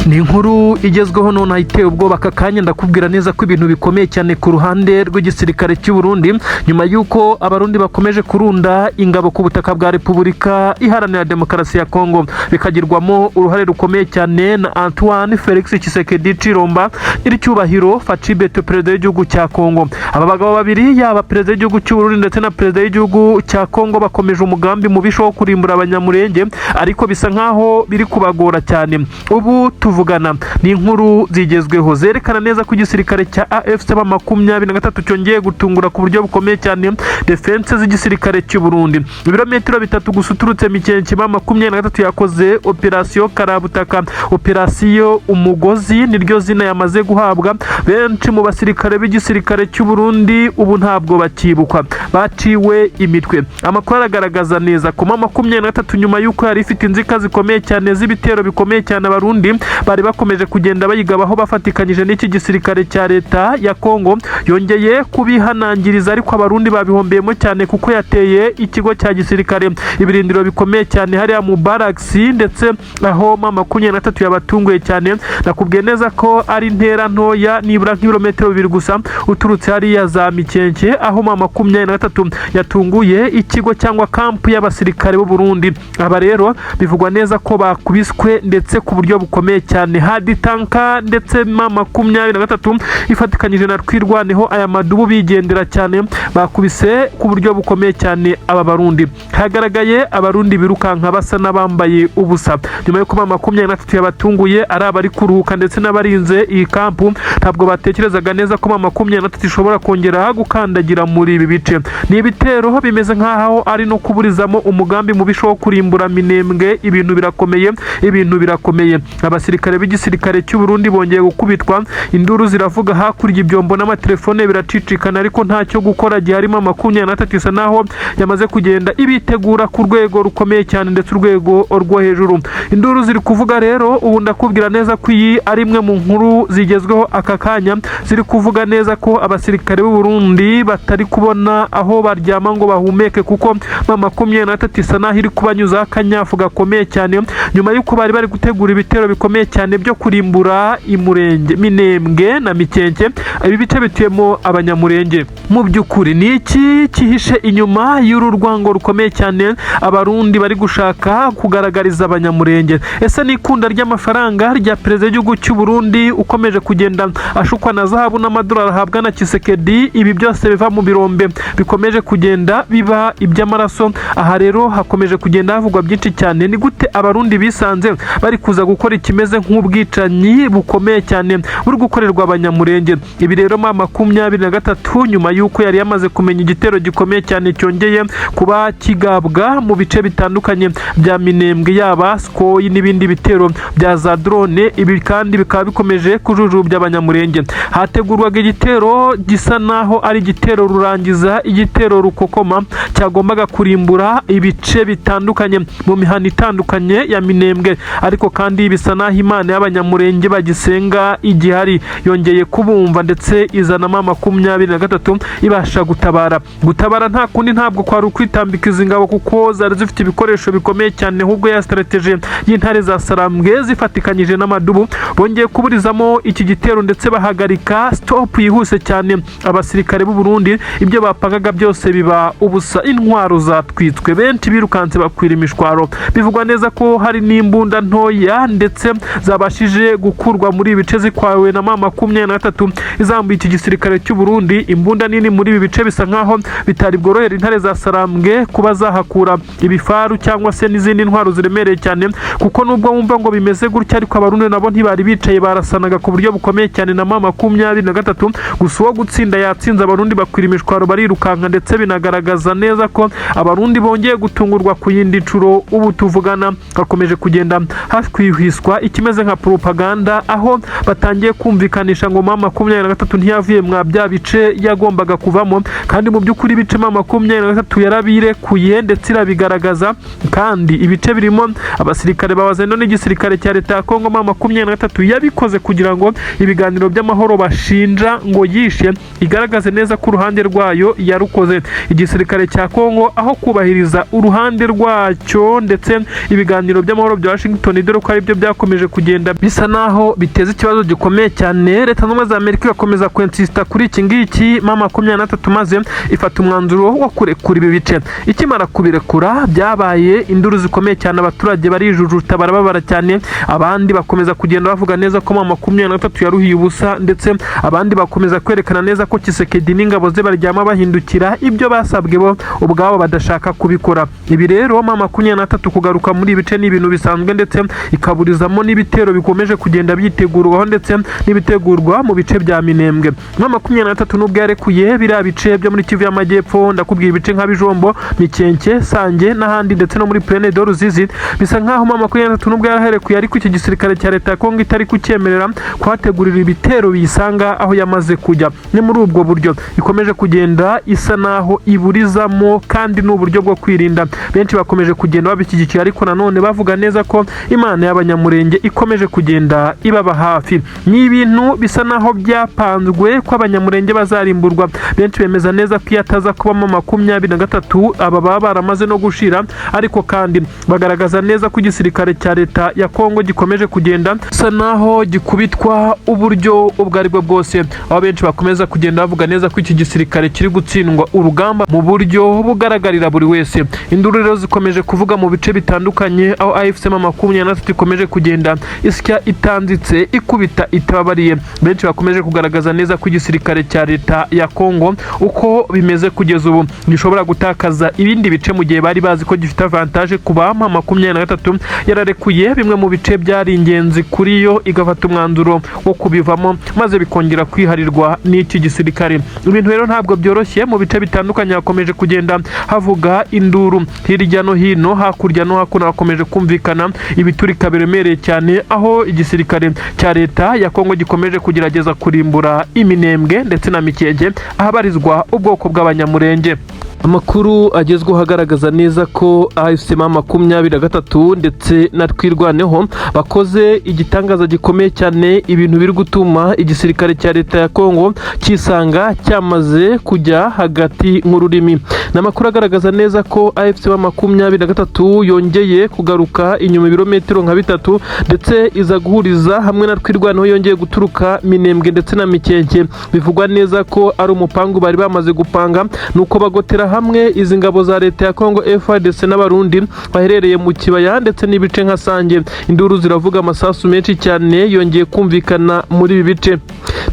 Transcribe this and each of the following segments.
Ni inkuru igezweho none iteye ubwoba. Aka kanya ndakubwira neza ko ibintu bikomeye cyane ku ruhande rw'igisirikare cy'u Burundi, nyuma y'uko Abarundi bakomeje kurunda ingabo ku butaka bwa Repubulika Iharanira Demokarasi ya Kongo, bikagirwamo uruhare rukomeye cyane na Antoine Felix Tshisekedi Tshilombo, nyiricyubahiro Fatshi Beto, perezida w'igihugu cya Kongo. Aba bagabo babiri, yaba perezida w'igihugu cy'u Burundi ndetse na perezida w'igihugu cya Kongo, bakomeje umugambi mubisha wo kurimbura Abanyamurenge, ariko bisa nkaho biri kubagora cyane. Ubu tuvugana ni inkuru zigezweho zerekana neza ko igisirikare cya AFC 23 cyongeye gutungura ku buryo bukomeye cyane défense z'igisirikare cy'u Burundi. Ibirometero 3 gusa uturutse Mikenke, 23 yakoze operasiyo karabutaka. Operasiyo Umugozi niryo zina yamaze guhabwa. Benshi mu basirikare b'igisirikare cy'u Burundi ubu ntabwo bakibukwa, baciwe imitwe. Amakuru aragaragaza neza ko 23, nyuma y'uko yari ifite inzika zikomeye cyane z'ibitero bikomeye cyane Abarundi bari bakomeje kugenda bayigabaho bafatikanyije n'iki gisirikare cya leta ya Kongo, yongeye kubihanangiriza, ariko Abarundi babihombeyemo cyane kuko yateye ikigo cya gisirikare, ibirindiro bikomeye cyane hariya mu baragisi, ndetse aho 23 yabatunguye cyane. Nakubwiye neza ko ari intera ntoya, nibura nk'ibirometero 2 gusa uturutse hariya za Mikenke, aho 23 yatunguye ikigo cyangwa kampu y'abasirikare b'u Burundi. Aba rero bivugwa neza ko bakubiswe ndetse ku buryo bukomeye cyane, hadi tanka, ndetse 23 ifatikanyije na Twirwaneho, aya madubu bigendera cyane, bakubise ku buryo bukomeye cyane aba Barundi. Hagaragaye Abarundi birukanka basa n'abambaye ubusa nyuma y'uko 23 yabatunguye. Ari abari kuruhuka ndetse n'abarinze iyi kampu ntabwo batekerezaga neza ko 23 ishobora kongera gukandagira muri ibi bice. Ni ibitero bimeze nk'aho ari no kuburizamo umugambi mubisha wo kurimbura Minembwe. Ibintu birakomeye, ibintu birakomeye. Abasirikare b'igisirikare cy'u Burundi bongeye gukubitwa, induru ziravuga hakurya, ibyombo n'amatelefone biracicikana, ariko ntacyo gukora giharimo. 23 isa naho yamaze kugenda ibitegura ku rwego rukomeye cyane ndetse urwego rwo hejuru. Induru ziri kuvuga rero. Ubu ndakubwira neza ko iyi ari imwe mu nkuru zigezweho aka kanya, ziri kuvuga neza ko abasirikare b'u Burundi batari kubona aho baryama ngo bahumeke, kuko 23 isa naho iri kubanyuzaho akanyafu gakomeye cyane, nyuma y'uko bari bari gutegura ibitero bikomeye cyane byo kurimbura Imurenge, Minembwe na Mikenke, ibi bice bituyemo Abanyamurenge. Mu by'ukuri ni iki cyihishe inyuma y'uru rwango rukomeye cyane Abarundi bari gushaka kugaragariza Abanyamurenge? Ese ni ikunda ry'amafaranga rya perezida w'igihugu cy'u Burundi ukomeje kugenda ashukwa na zahabu n'amadolari ahabwa na Tshisekedi, ibi byose biva mu birombe bikomeje kugenda biba iby'amaraso? Aha rero hakomeje kugenda havugwa byinshi cyane. Ni gute Abarundi bisanze bari kuza gukora ikimeze nk'ubwicanyi bukomeye cyane buri gukorerwa Abanyamurenge? Ibi rero 23, nyuma y'uko yari yamaze kumenya igitero gikomeye cyane cyongeye kuba kigabwa mu bice bitandukanye bya Minembwe, yaba Sukhoi n'ibindi bitero bya za drone, ibi kandi bikaba bikomeje kujujubya Abanyamurenge. Hategurwaga igitero gisa naho ari igitero rurangiza, igitero rukokoma cyagombaga kurimbura ibice bitandukanye mu mihanda itandukanye ya Minembwe, ariko kandi bisa naho Imana y'Abanyamurenge bagisenga igihari yongeye kubumva, ndetse izana 23 ibasha gutabara. Gutabara nta kundi, ntabwo kwari ukwitambika izi ngabo kuko zari zifite ibikoresho bikomeye cyane, ahubwo ya stratégie y'intare za Sarambwe zifatikanyije n'amadubu bongeye kuburizamo iki gitero, ndetse bahagarika stop yihuse cyane abasirikare b'u Burundi. Ibyo bapangaga byose biba ubusa, intwaro zatwitswe, benshi birukanse bakwira imishwaro. Bivugwa neza ko hari n'imbunda ntoya ndetse zabashije gukurwa muri ibi bice zikwawe na 23 izambuye iki gisirikare cy'u Burundi. Imbunda nini muri ibi bice bisa nkaho bitari bworohera intare za Sarambwe kuba zahakura ibifaru cyangwa se n'izindi ntwaro ziremereye cyane, kuko nubwo wumva ngo bimeze gutya, ariko Abarundi nabo ntibari bicaye, barasanaga ku buryo bukomeye cyane na 23. Gusa uwo gutsinda yatsinze, Abarundi bakwira imishwaro barirukanka, ndetse binagaragaza neza ko Abarundi bongeye gutungurwa ku yindi nshuro. Ubu tuvugana hakomeje kugenda hakwihwiswa ikimeze nka propaganda, aho batangiye kumvikanisha ngo 23 ntiyavuye mwa bya bice yagombaga kuvamo, kandi mu by'ukuri ibice 23 yarabirekuye ndetse irabigaragaza, kandi ibice birimo abasirikare babazendo n'igisirikare cya leta ya Kongo. 23 yabikoze kugira ngo ibiganiro by'amahoro bashinja ngo yishe igaragaze neza ko uruhande rwayo yarukoze. Igisirikare cya Kongo, aho kubahiriza uruhande rwacyo ndetse ibiganiro by'amahoro bya Washington, dore ko aribyo byakomeje kugenda. kugenda bisa naho biteza ikibazo gikomeye cyane. Leta Zunze Ubumwe za Amerika igakomeza kwensisita kuri iki ngiki M23, maze ifata umwanzuro wo kurekura ibi bice. Ikimara kubirekura, byabaye induru zikomeye cyane, abaturage barijujuta, barababara cyane. Abandi bakomeza kugenda bavuga neza ko M23 yaruhiye ubusa, ndetse abandi bakomeza kwerekana neza ko Tshisekedi n'ingabo ze baryama bahindukira, ibyo basabwe bo ubwabo badashaka kubikora. Ibi rero, M23 kugaruka muri ibi bice ni ibintu bisanzwe, ndetse ikaburizamo n'ibitero bikomeje kugenda byitegurwaho, ndetse n'ibitegurwa mu bice bya Minembwe. M23 nubwo yarekuye biriya bice byo muri Kivu y'Amajyepfo, ndakubwira ibice nka Bijombo, Mikenke, Sange n'ahandi, ndetse no muri Plaine de Ruzizi, bisa nkaho M23 nubwo yaraherekuye, ariko iki gisirikare cya leta ya Kongo itari kucyemerera kuhategurira ibitero biyisanga aho yamaze kujya. Ni muri ubwo buryo ikomeje kugenda isa naho iburizamo, kandi ni uburyo bwo kwirinda. Benshi bakomeje kugenda babishyigikiye, ariko nanone bavuga neza ko Imana y'Abanyamurenge ikomeje kugenda ibaba hafi. Ni ibintu bisa naho byapanzwe ko Abanyamurenge bazarimburwa. Benshi bemeza neza ko iyo ataza kubamo 23, aba baba baramaze no gushira. Ariko kandi bagaragaza neza ko igisirikare cya leta ya Kongo gikomeje kugenda bisa naho gikubitwa uburyo ubwo ari bwo bwose, aho benshi bakomeza kugenda bavuga neza ko iki gisirikare kiri gutsindwa urugamba mu buryo bugaragarira buri wese. Induru rero zikomeje kuvuga mu bice bitandukanye, aho AFC M23 ikomeje kugenda isya itanzitse, ikubita itababariye. Benshi bakomeje kugaragaza neza ko igisirikare cya leta ya Kongo uko bimeze kugeza ubu gishobora gutakaza ibindi bice, mu gihe bari bazi ko gifite avantage kuba M23 yararekuye bimwe mu bice byari ingenzi kuri yo, igafata umwanzuro wo kubivamo, maze bikongera kwiharirwa n'iki gisirikare. Ibintu rero ntabwo byoroshye. Mu bice bitandukanye hakomeje kugenda havuga induru hirya no hino, hakurya no hakuno hakomeje kumvikana ibiturika biremereye cyane, aho igisirikare cya leta ya Kongo gikomeje kugerageza kurimbura Iminembwe ndetse na Mikenge, ahabarizwa ubwoko bw'Abanyamurenge. Amakuru agezweho agaragaza neza ko AFC M23 ndetse na Twirwaneho bakoze igitangaza gikomeye cyane, ibintu biri gutuma igisirikare cya leta ya Kongo kisanga cyamaze kujya hagati nk'ururimi. Ni amakuru agaragaza neza ko AFC M23 yongeye kugaruka inyuma ibirometero nka 3, ndetse iza guhuriza hamwe na Twirwaneho yongeye guturuka Minembwe ndetse na Mikenke. Bivugwa neza ko ari umupangu bari bamaze gupanga, nuko bagotera hamwe izi ngabo za leta ya Kongo FARDC n'Abarundi baherereye mu kibaya ndetse n'ibice nka Sange. Induru ziravuga, amasasu menshi cyane yongeye kumvikana muri ibi bice.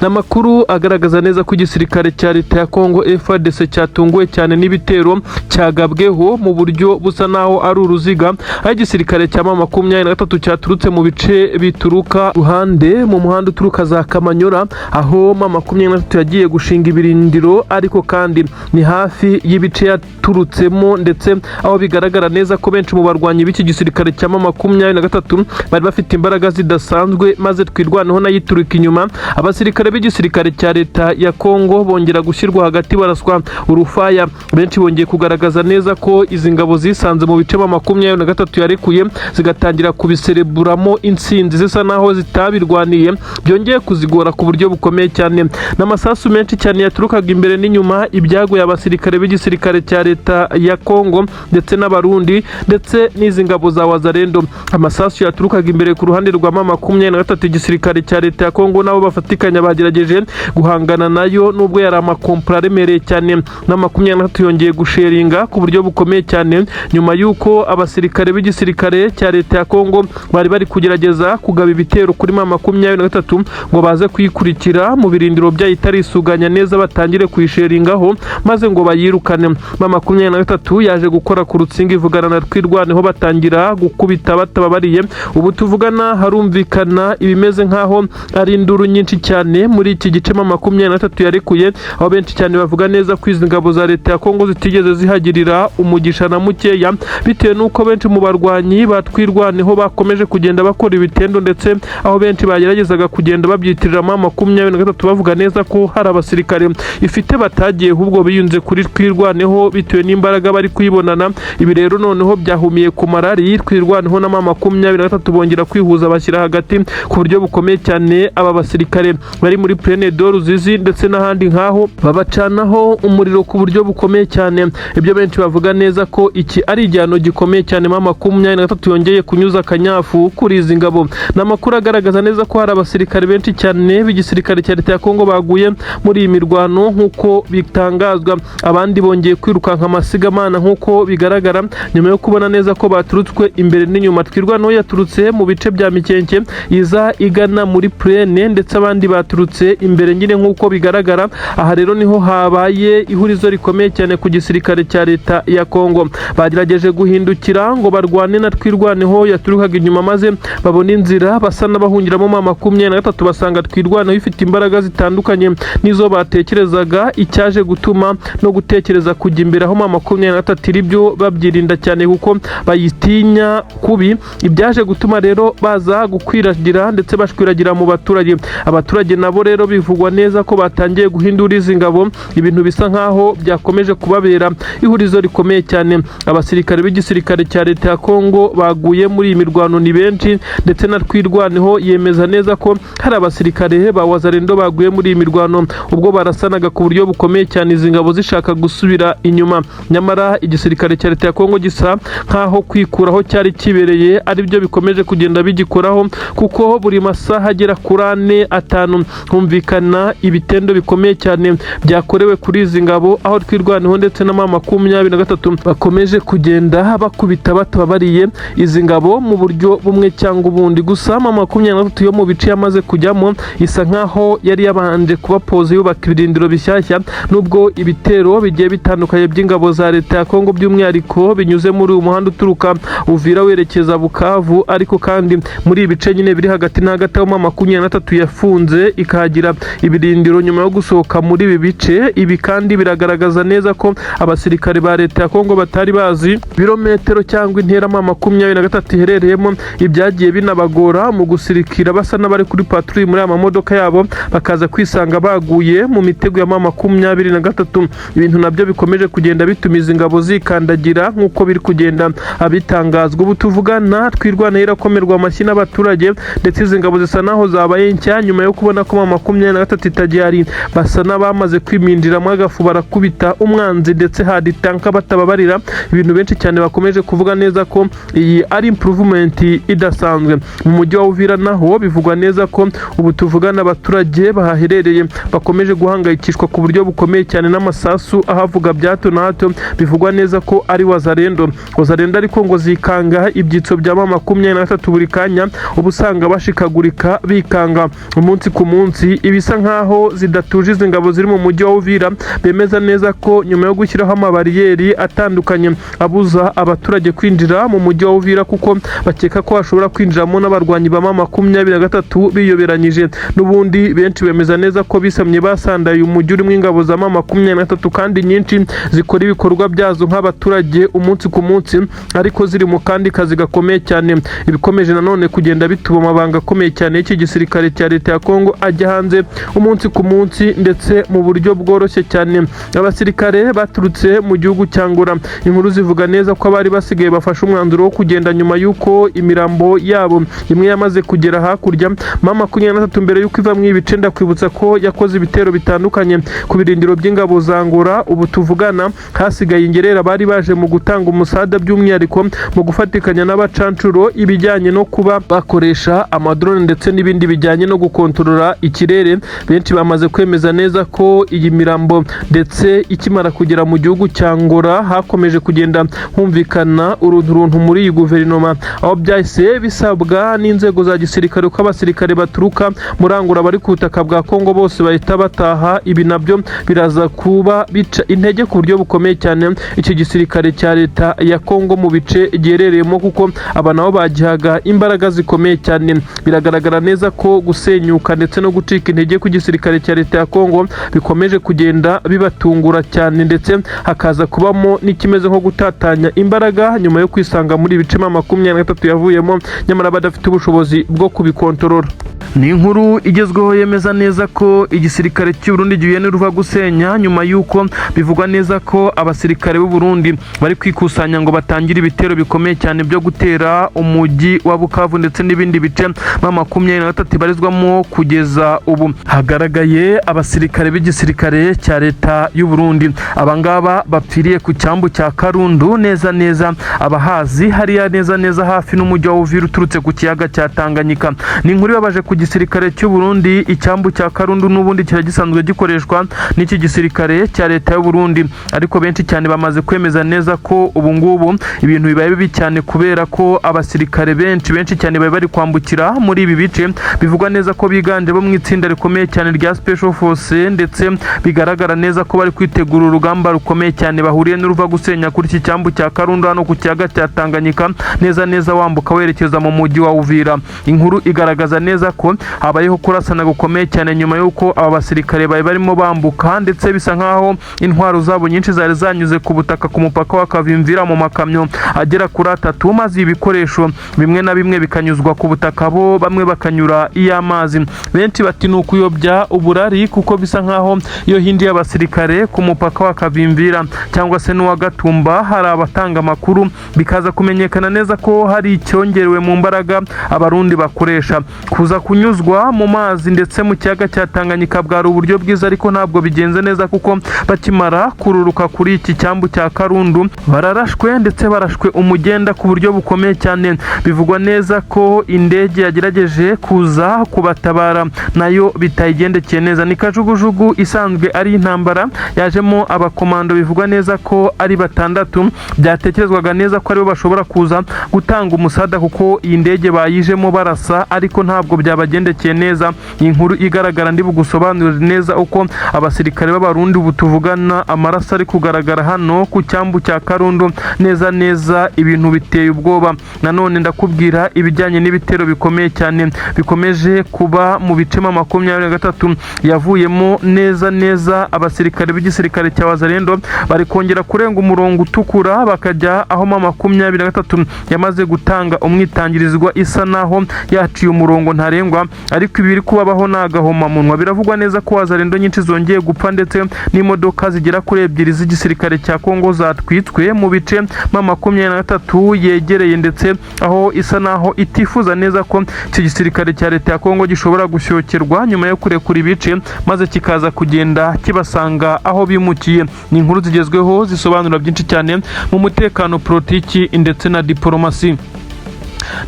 Ni amakuru agaragaza neza ko igisirikare cya leta ya Kongo FARDC cyatunguwe cyane n'ibitero cyagabweho mu buryo busa naho ari uruziga, aho igisirikare cya M23 cyaturutse mu bice bituruka ruhande mu muhanda uturuka za Kamanyora, aho M23 yagiye gushinga ibirindiro, ariko kandi ni hafi y'ibice yaturutsemo, ndetse aho bigaragara neza ko benshi mu barwanyi b'iki gisirikare cya M23 bari bafite imbaraga zidasanzwe, maze Twirwaneho nayo ituruka inyuma. Abasirikare b'igisirikare cya leta ya Kongo bongera gushyirwa hagati, baraswa urufaya. Benshi bongeye kugaragaza neza ko izi ngabo zisanze mu bice M23 yarekuye, zigatangira kubisereburamo intsinzi zisa naho zitabirwaniye, byongeye kuzigora ku buryo bukomeye cyane. N'amasasu menshi cyane yaturukaga imbere n'inyuma, ibyagoye abasirikare b'igisirikare cya leta ya Kongo ndetse n'Abarundi ndetse n'izi ngabo za Wazalendo. Amasasu yaturukaga imbere ku ruhande rwa M23, igisirikare cya leta ya Kongo nabo bafatikanya bagerageje guhangana nayo, nubwo yari amakompura aremereye cyane. Na 23 yongeye gusheringa ku buryo bukomeye cyane, nyuma y'uko abasirikare b'igisirikare cya leta ya Kongo bari bari kugerageza kugaba ibitero kuri M23 ngo baze kuyikurikira mu birindiro byayo itarisuganya neza, batangire kuyisheringaho maze ngo bayirukane. M23 yaje gukora ku rutsinga, ivugana na Twirwaneho, batangira gukubita batababariye. Ubu tuvugana harumvikana ibimeze nk'aho ari induru nyinshi cyane muri iki gice M23 yarekuye, aho benshi cyane bavuga neza ko izi ngabo za leta ya Kongo zitigeze zihagirira umugisha na mukeya, bitewe n'uko benshi mu barwanyi batwirwaneho bakomeje kugenda bakora ibitendo, ndetse aho benshi bageragezaga kugenda babyitirira M23, bavuga neza ko hari abasirikare ifite batagiye, ahubwo biyunze kuri Twirwaneho bitewe. bitewe n'imbaraga bari kuyibonana. Ibi rero noneho byahumiye ku marari Twirwaneho na M23, bongera kwihuza bashyira hagati ku buryo bukomeye cyane. Aba basirikare bari muri Plaine de Ruzizi ndetse n'ahandi nk'aho babacanaho umuriro ku buryo bukomeye cyane. Ibyo benshi bavuga neza ko iki ari igihano gikomeye cyane M23 yongeye kunyuza akanyafu kuri izi ngabo. Ni amakuru agaragaza neza ko hari abasirikare benshi cyane b'igisirikare cya leta ya Kongo baguye muri iyi mirwano nk'uko bitangazwa. Abandi bongeye kwirukanka amasigamana nk'uko bigaragara, nyuma yo kubona neza ko baturutswe imbere n'inyuma. Twirwaneho yaturutse mu bice bya Mikenke iza igana muri Plaine, ndetse abandi baturutse imbere nyine nk'uko bigaragara. Aha rero niho habaye ihurizo rikomeye cyane ku gisirikare cya leta ya Kongo. Bagerageje guhindukira ngo barwane na Twirwaneho yaturukaga inyuma, maze babona inzira basa n'abahungiramo M23, basanga Twirwaneho ifite imbaraga zitandukanye n'izo batekerezaga, icyaje gutuma no gutekereza kujya imbere aho M23 iri byo babyirinda cyane kuko bayitinya kubi. Ibyaje gutuma rero baza gukwiragira ndetse bashwiragira mu baturage. Abaturage nabo rero bivugwa neza ko batangiye guhindura izi ngabo, ibintu bisa nkaho byakomeje kubabera ihurizo rikomeye cyane. Abasirikare b'igisirikare cya leta ya Kongo baguye muri iyi mirwano ni benshi, ndetse na Twirwaneho yemeza neza ko hari abasirikare ba Wazalendo baguye muri iyi mirwano ubwo barasanaga ku buryo bukomeye cyane izi ngabo zishaka gusubira inyuma. Nyamara igisirikare cya leta ya Kongo gisa nkaho kwikuraho cyari kibereye aribyo bikomeje kugenda bigikoraho, kuko buri masaha agera kuri 4, 5 humvikana ibitendo bikomeye cyane byakorewe kuri izi ngabo, aho Twirwaneho ndetse na M23 bakomeje kugenda bakubita batababariye izi ngabo mu buryo bumwe cyangwa ubundi. Gusa M23 yo mu bice yamaze kujyamo isa nkaho yari yabanje kuba pose, yubaka ibirindiro bishyashya, nubwo ibitero bigiye bitandukanye by'ingabo za leta ya Kongo by'umwihariko binyuze muri uyu muhanda uturuka Uvira werekeza Bukavu. Ariko kandi muri ibi bice nyine biri hagati na hagati aho M23 yafunze ikahagira ibirindiro nyuma yo gusohoka muri ibi bice. Ibi kandi biragaragaza neza ko abasirikare ba leta ya Kongo batari bazi birometero cyangwa intera M23 iherereyemo, ibyagiye binabagora mu gusirikira basa n'abari kuri patrouille muri aya mamodoka yabo, bakaza kwisanga baguye mu mitego ya M23. Ibintu nabyo bikomeje kugenda bituma izi ngabo zikandagira nk'uko biri kugenda abitangazwa. Ubu tuvugana Twirwaneho irakomerwa amashyi n'abaturage, ndetse izi ngabo zisa naho zabaye nshya nyuma yo kubona ko M23 itagihari. Basa n'abamaze kwiminjiramo agafu, barakubita umwanzi ndetse haditanka batababarira. Ibintu benshi cyane bakomeje kuvuga neza ko iyi ari improvement idasanzwe. Mu mujyi wa Uvira naho bivugwa neza ko ubu tuvugana abaturage bahaherereye bakomeje guhangayikishwa ku buryo bukomeye cyane n'amasasu ahavuga bya hato na hato, bivugwa neza ko ari Wazalendo. Wazalendo ariko ngo zikanga ibyitso bya M23 buri kanya, uba usanga bashikagurika bikanga umunsi ku munsi, ibisa nkaho zidatuje izi ngabo ziri mu mujyi wa Uvira. Bemeza neza ko nyuma yo gushyiraho amabariyeri atandukanye abuza abaturage kwinjira mu mujyi wa Uvira, kuko bakeka ko hashobora kwinjiramo n'abarwanyi ba M23 biyoberanyije, n'ubundi benshi bemeza neza ko bisamye basandaye umujyi urimo ingabo za M23 kandi nyinshi zikora ibikorwa byazo nk'abaturage umunsi ku munsi, ariko ziri mu kandi kazi gakomeye cyane. Ibikomeje nanone kugenda bituba amabanga akomeye cyane y'iki gisirikare cya leta ya Kongo ajya hanze umunsi ku munsi ndetse mu buryo bworoshye cyane. Abasirikare baturutse mu gihugu cya Angola, inkuru zivuga neza ko abari basigaye bafashe umwanzuro wo kugenda nyuma y'uko imirambo yabo imwe yamaze kugera hakurya. M23 mbere y'uko iva mu ibice, ndakwibutsa ko yakoze ibitero bitandukanye ku birindiro by'ingabo za Angola. Ubu tuvugana hasigaye ingerera bari baje mu gutanga umusada, by'umwihariko mu gufatikanya n'abacancuro ibijyanye no kuba bakoresha amadrone ndetse n'ibindi bijyanye no gukontorora ikirere. Benshi bamaze kwemeza neza ko iyi mirambo ndetse ikimara kugera mu gihugu cya Angola hakomeje kugenda humvikana urunturuntu muri iyi guverinoma, aho byahise bisabwa n'inzego za gisirikare ko abasirikare baturuka muri Angola bari ku butaka bwa Kongo bose bahita bataha. Ibi nabyo biraza kuba bica intege ku buryo bukomeye cyane iki gisirikare cya leta ya Kongo mu bice giherereyemo, kuko aba nabo bagihaga imbaraga zikomeye cyane. Biragaragara neza ko gusenyuka ndetse no gucika intege kw'igisirikare cya leta ya Kongo bikomeje kugenda bibatungura cyane, ndetse hakaza kubamo n'ikimeze nko gutatanya imbaraga nyuma yo kwisanga muri ibice M23 yavuyemo, nyamara badafite ubushobozi bwo kubikontorora. Ni inkuru igezweho yemeza neza ko igisirikare cy'u Burundi gihuye n'uruva gusenya nyuma y'uko bivugwa neza ko ko abasirikare b'u Burundi bari kwikusanya ngo batangire ibitero bikomeye cyane byo gutera umujyi wa Bukavu ndetse n'ibindi bice M23 ibarizwamo. Kugeza ubu hagaragaye abasirikare b'igisirikare cya leta y'u Burundi, abangaba bapfiriye ku cyambu cya Karundu neza neza, abahazi hariya neza neza hafi n'umujyi wa Uvira uturutse ku kiyaga cya Tanganyika. Ni inkuru ibabaje ku gisirikare cy'u Burundi. Icyambu cya Karundu n'ubundi kiba gisanzwe gikoreshwa n'iki gisirikare cya leta y'u Burundi, ariko benshi cyane bamaze kwemeza neza ko ubu ngubu ibintu bibaye bibi cyane, kubera ko abasirikare benshi benshi cyane bari bari kwambukira muri ibi bice, bivugwa neza ko biganje bo mu itsinda rikomeye cyane rya Special Force, ndetse bigaragara neza ko bari kwitegura urugamba rukomeye cyane bahuriye n'uruva gusenya kuri iki cyambu cya Karundu hano ku kiyaga cya Tanganyika, neza neza wambuka werekeza mu mujyi wa Uvira. Inkuru igaragaza neza ko habayeho kurasana gukomeye cyane nyuma y'uko aba basirikare bari barimo bambuka, ndetse bisa nkaho intwaro zabo nyinshi zari zanyuze ku butaka ku mupaka wa Kavimvira mu makamyo agera kuri atatu, maze ibikoresho bimwe na bimwe bikanyuzwa ku butaka, bo bamwe bakanyura iy'amazi. Benshi bati ni ukuyobya uburari, kuko bisa nkaho iyo hinjiye abasirikare ku mupaka wa Kavimvira cyangwa se n'uwa Gatumba, hari abatanga amakuru bikaza kumenyekana neza ko hari icyongerewe mu mbaraga Abarundi bakoresha. Kuza kunyuzwa mu mazi ndetse mu kiyaga cya Tanganyika bwari uburyo bwiza, ariko ntabwo bigenze neza, kuko bakimara kururuka kuri iki cyambu cya Karundu bararashwe, ndetse barashwe umugenda ku buryo bukomeye cyane. Bivugwa neza ko indege yagerageje kuza kubatabara nayo bitayigendekeye neza. Ni kajugujugu isanzwe ari intambara yajemo abakomando, bivugwa neza ko ari batandatu, byatekerezwaga neza ko aribo bashobora kuza gutanga umusada, kuko iyi ndege bayijemo barasa, ariko ntabwo byabagendekeye neza. Iyi nkuru igaragara ndi bugusobanurire neza uko abasirikare b'Abarundi ubu tuvugana amaraso ari kugaragara hano ku cyambu cya Karundu neza neza, ibintu biteye ubwoba. Nanone ndakubwira ibijyanye n'ibitero bikomeye cyane bikomeje kuba mu bice M23 yavuyemo neza neza. Abasirikare b'igisirikare cya Wazalendo bari kongera kurenga umurongo utukura bakajya aho M23 yamaze gutanga umwitangirizwa, isa naho yaciye umurongo ntarengwa, ariko ibiri kubabaho ni agahomamunwa. Biravugwa neza ko Wazalendo nyinshi zongeye gupfa, ndetse n'imodoka zigera kuri ebyiri z'igisirikare cya Kongo zatwitswe mu bice M23 yegereye, ndetse aho isa naho itifuza neza ko iki gisirikare cya leta ya Kongo gishobora gushyokерwa nyuma yo kurekura ibice, maze kikaza kugenda kibasanga aho bimukiye. Ni inkuru zigezweho zisobanura byinshi cyane mu mutekano, politiki ndetse na diporomasi.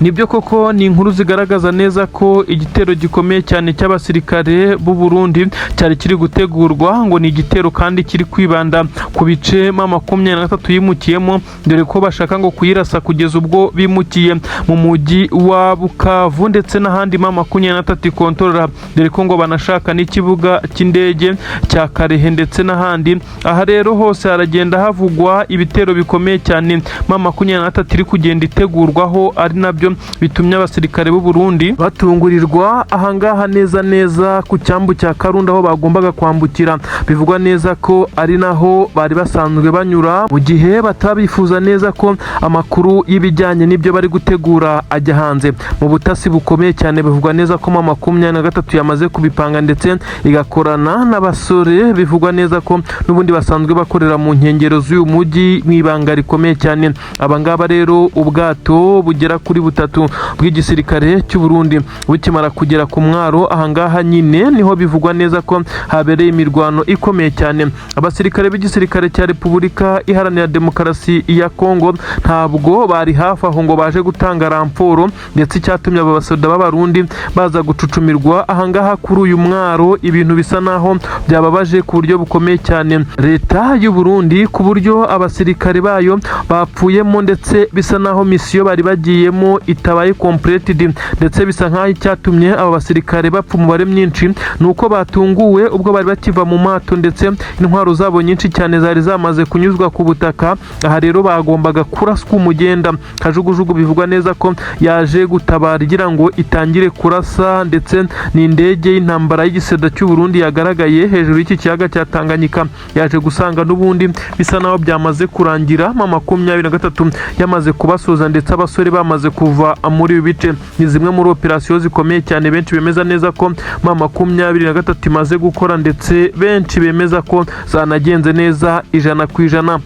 Nibyo koko, ni inkuru zigaragaza neza ko igitero gikomeye cyane cy'abasirikare b'u Burundi cyari kiri gutegurwa, ngo ni igitero kandi kiri kwibanda ku bice M23 yimukiyemo, dore ko bashaka ngo kuyirasa kugeza ubwo bimukiye mu mujyi wa Bukavu ndetse n'ahandi M23 ikontorora, dore ko ngo banashaka n'ikibuga cy'indege cya Karehe ndetse n'ahandi. Aha rero hose haragenda havugwa ibitero bikomeye cyane M23 iri kugenda itegurwaho, ari nabyo bitumye abasirikare b'u Burundi batungurirwa ahangaha neza neza ku cyambu cya Karunda aho bagombaga kwambukira. Bivugwa neza ko ari naho bari basanzwe banyura mu gihe batabifuza neza ko amakuru y'ibijyanye n'ibyo bari gutegura ajya hanze. Mu butasi bukomeye cyane, bivugwa neza ko M23 yamaze kubipanga, ndetse igakorana n'abasore bivugwa neza ko n'ubundi basanzwe bakorera mu nkengero z'uyu mujyi mu ibanga rikomeye cyane. Abangaba rero, ubwato bugera kuri butatu bw'igisirikare cy'u Burundi bukimara kugera ku mwaro ahangaha nyine niho bivugwa neza ko habereye imirwano ikomeye cyane. Abasirikare b'igisirikare cya Repubulika Iharanira Demokarasi ya Kongo ntabwo bari hafi aho ngo baje gutanga raporo, ndetse icyatumye aba basoda b'Abarundi baza gucucumirwa ahangaha kuri uyu mwaro, ibintu bisa naho byababaje ku buryo bukomeye cyane leta y'u Burundi, ku buryo abasirikare bayo bapfuyemo, ndetse bisa naho misiyo bari bagiyemo itabaye completed. Ndetse bisa nkaho icyatumye aba basirikare bapfa umubare mwinshi ni uko batunguwe ubwo bari bakiva mu mato, ndetse intwaro zabo nyinshi cyane zari zamaze kunyuzwa ku butaka. Aha rero bagombaga kuraswa umugenda. Kajugujugu bivugwa neza ko yaje gutabara igira ngo itangire kurasa, ndetse ni indege y'intambara y'igiseda cy'u Burundi yagaragaye hejuru y'iki kiyaga cya Tanganyika, yaje gusanga n'ubundi bisa naho byamaze kurangira, M23 yamaze kubasoza, ndetse abasore bamaze kuva muri ibi bice. Ni zimwe muri operasiyo zikomeye cyane benshi bemeza neza ko M23 imaze gukora, ndetse benshi bemeza ko zanagenze neza 100%.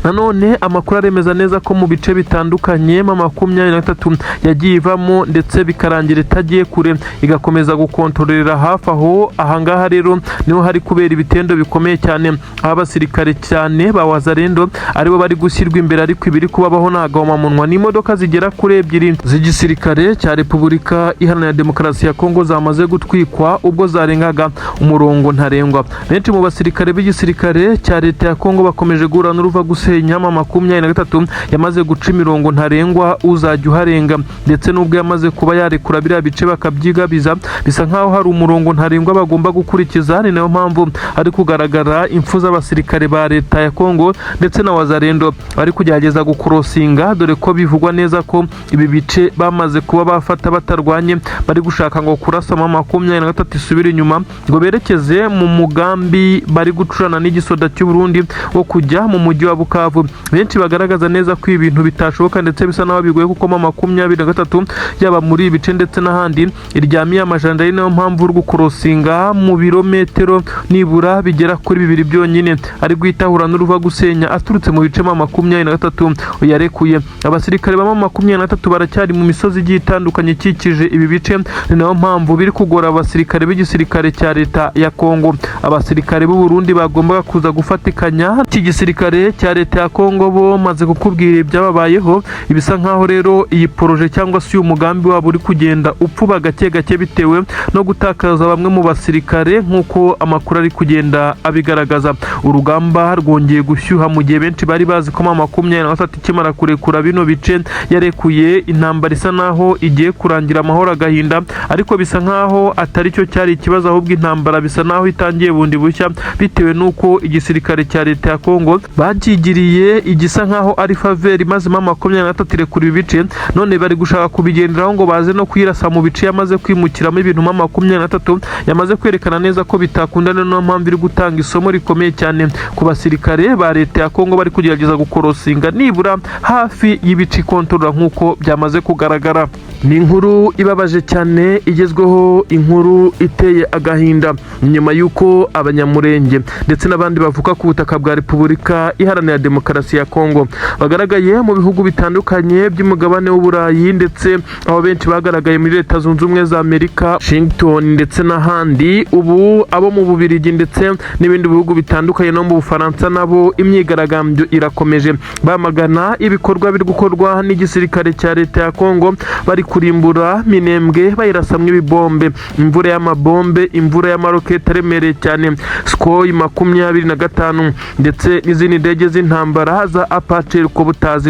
Nanone amakuru aremeza neza ko mu bice bitandukanye M23 yagiye ivamo, ndetse bikarangira itagiye kure, igakomeza gukontororera hafi aho. Ahangaha rero niho hari kubera ibitendo bikomeye cyane, aho abasirikare cyane ba Wazalendo aribo bari gushyirwa imbere, ariko ibiri kubabaho ni agahomamunwa. Ni imodoka zigera kuri ebyiri z'igisirikare cya Repubulika Iharanira Demokarasi ya Kongo zamaze gutwikwa ubwo zarengaga umurongo ntarengwa. Benshi mu basirikare b'igisirikare cya leta ya Kongo bakomeje guhura n'uruva gusenya. M23 yamaze guca imirongo ntarengwa, uzajya uharenga, ndetse n'ubwo yamaze kuba yarekura biriya bice bakabyigabiza, bisa nkaho hari umurongo ntarengwa bagomba gukurikiza. Ni nayo mpamvu hari kugaragara impfu z'abasirikare ba leta ya Kongo ndetse na Wazalendo bari kugerageza gukorosinga, dore ko bivugwa neza ko ibi bice bamaze kuba bafata batarwanye. Bari gushaka ngo kurasa M23 isubire inyuma, ngo berekeze mu mugambi bari gucurana n'igisoda cy'u Burundi wo kujya mu mujyi wa Bukavu. Benshi bagaragaza neza ko ibintu bitashoboka, ndetse bisa naho bigoye, kuko M23 yaba muri ibi bice ndetse n'ahandi iryamiye amajanja. Ari nayo mpamvu uri gukorosinga mu birometero nibura bigera kuri 2 byonyine ari guhita ahura n'uruva gusenya aturutse mu bice M23 yarekuye. Abasirikare ba M23 baracyari mu misozi igiye itandukanye ikikije ibi bice. Ni nayo mpamvu biri kugora abasirikare b'igisirikare cya leta ya Kongo. Abasirikare b'u Burundi bagombaga kuza gufatikanya iki gisirikare cya leta ya Kongo bo maze kukubwira ibyababayeho. Ibisa nkaho rero iyi projet cyangwa se uyu mugambi wabo uri kugenda upfuba gake gake, bitewe no gutakaza bamwe mu basirikare, nk'uko amakuru ari kugenda abigaragaza. Urugamba rwongeye gushyuha mu gihe benshi bari bazi ko M23 ikimara kurekura bino bice yarekuye, intambara isa naho igiye kurangira, amahoro agahinda, ariko bisa nkaho atari cyo cyari ikibazo, ahubwo intambara bisa naho itangiye bundi bushya, bitewe n'uko igisirikare cya leta ya Kongo bakigiriye igisa nkaho ari faveur, maze M23 irekura ibice. None bari gushaka kubigenderaho ngo baze no kuyirasa mu bice yamaze kwimukiramo. Ibintu M23 yamaze kwerekana neza ko bitakunda. Niyo mpamvu iri gutanga isomo rikomeye cyane ku basirikare ba leta ya Kongo bari kugerageza gukorosinga nibura hafi y'ibice ikontorora, nk'uko byamaze kugaragara. Ni inkuru ibabaje cyane igezweho, inkuru iteye agahinda, nyuma y'uko Abanyamurenge ndetse n'abandi bavuka ku butaka bwa Repubulika Iharanira Demokarasi ya Kongo bagaragaye mu bihugu bitandukanye by'umugabane w'Uburayi, ndetse aho benshi bagaragaye muri Leta Zunze Ubumwe za Amerika, Washington ndetse n'ahandi. Ubu abo mu Bubirigi ndetse n'ibindi bihugu bitandukanye no mu Bufaransa nabo imyigaragambyo irakomeje, bamagana ibikorwa biri gukorwa n'igisirikare cya leta ya Kongo. Bari kurimbura Minembwe bayirasamwo ibibombe, imvura y'amabombe, imvura y'amaroketi aremereye cyane, Sukhoi 25 ndetse n'izindi ndege z'intambara za Apache helicopters.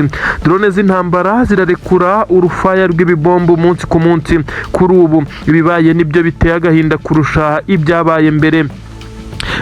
Drone z'intambara zirarekura urufaya rw'ibibombe umunsi ku munsi. Kuri ubu ibibaye nibyo biteye agahinda kurusha ibyabaye mbere.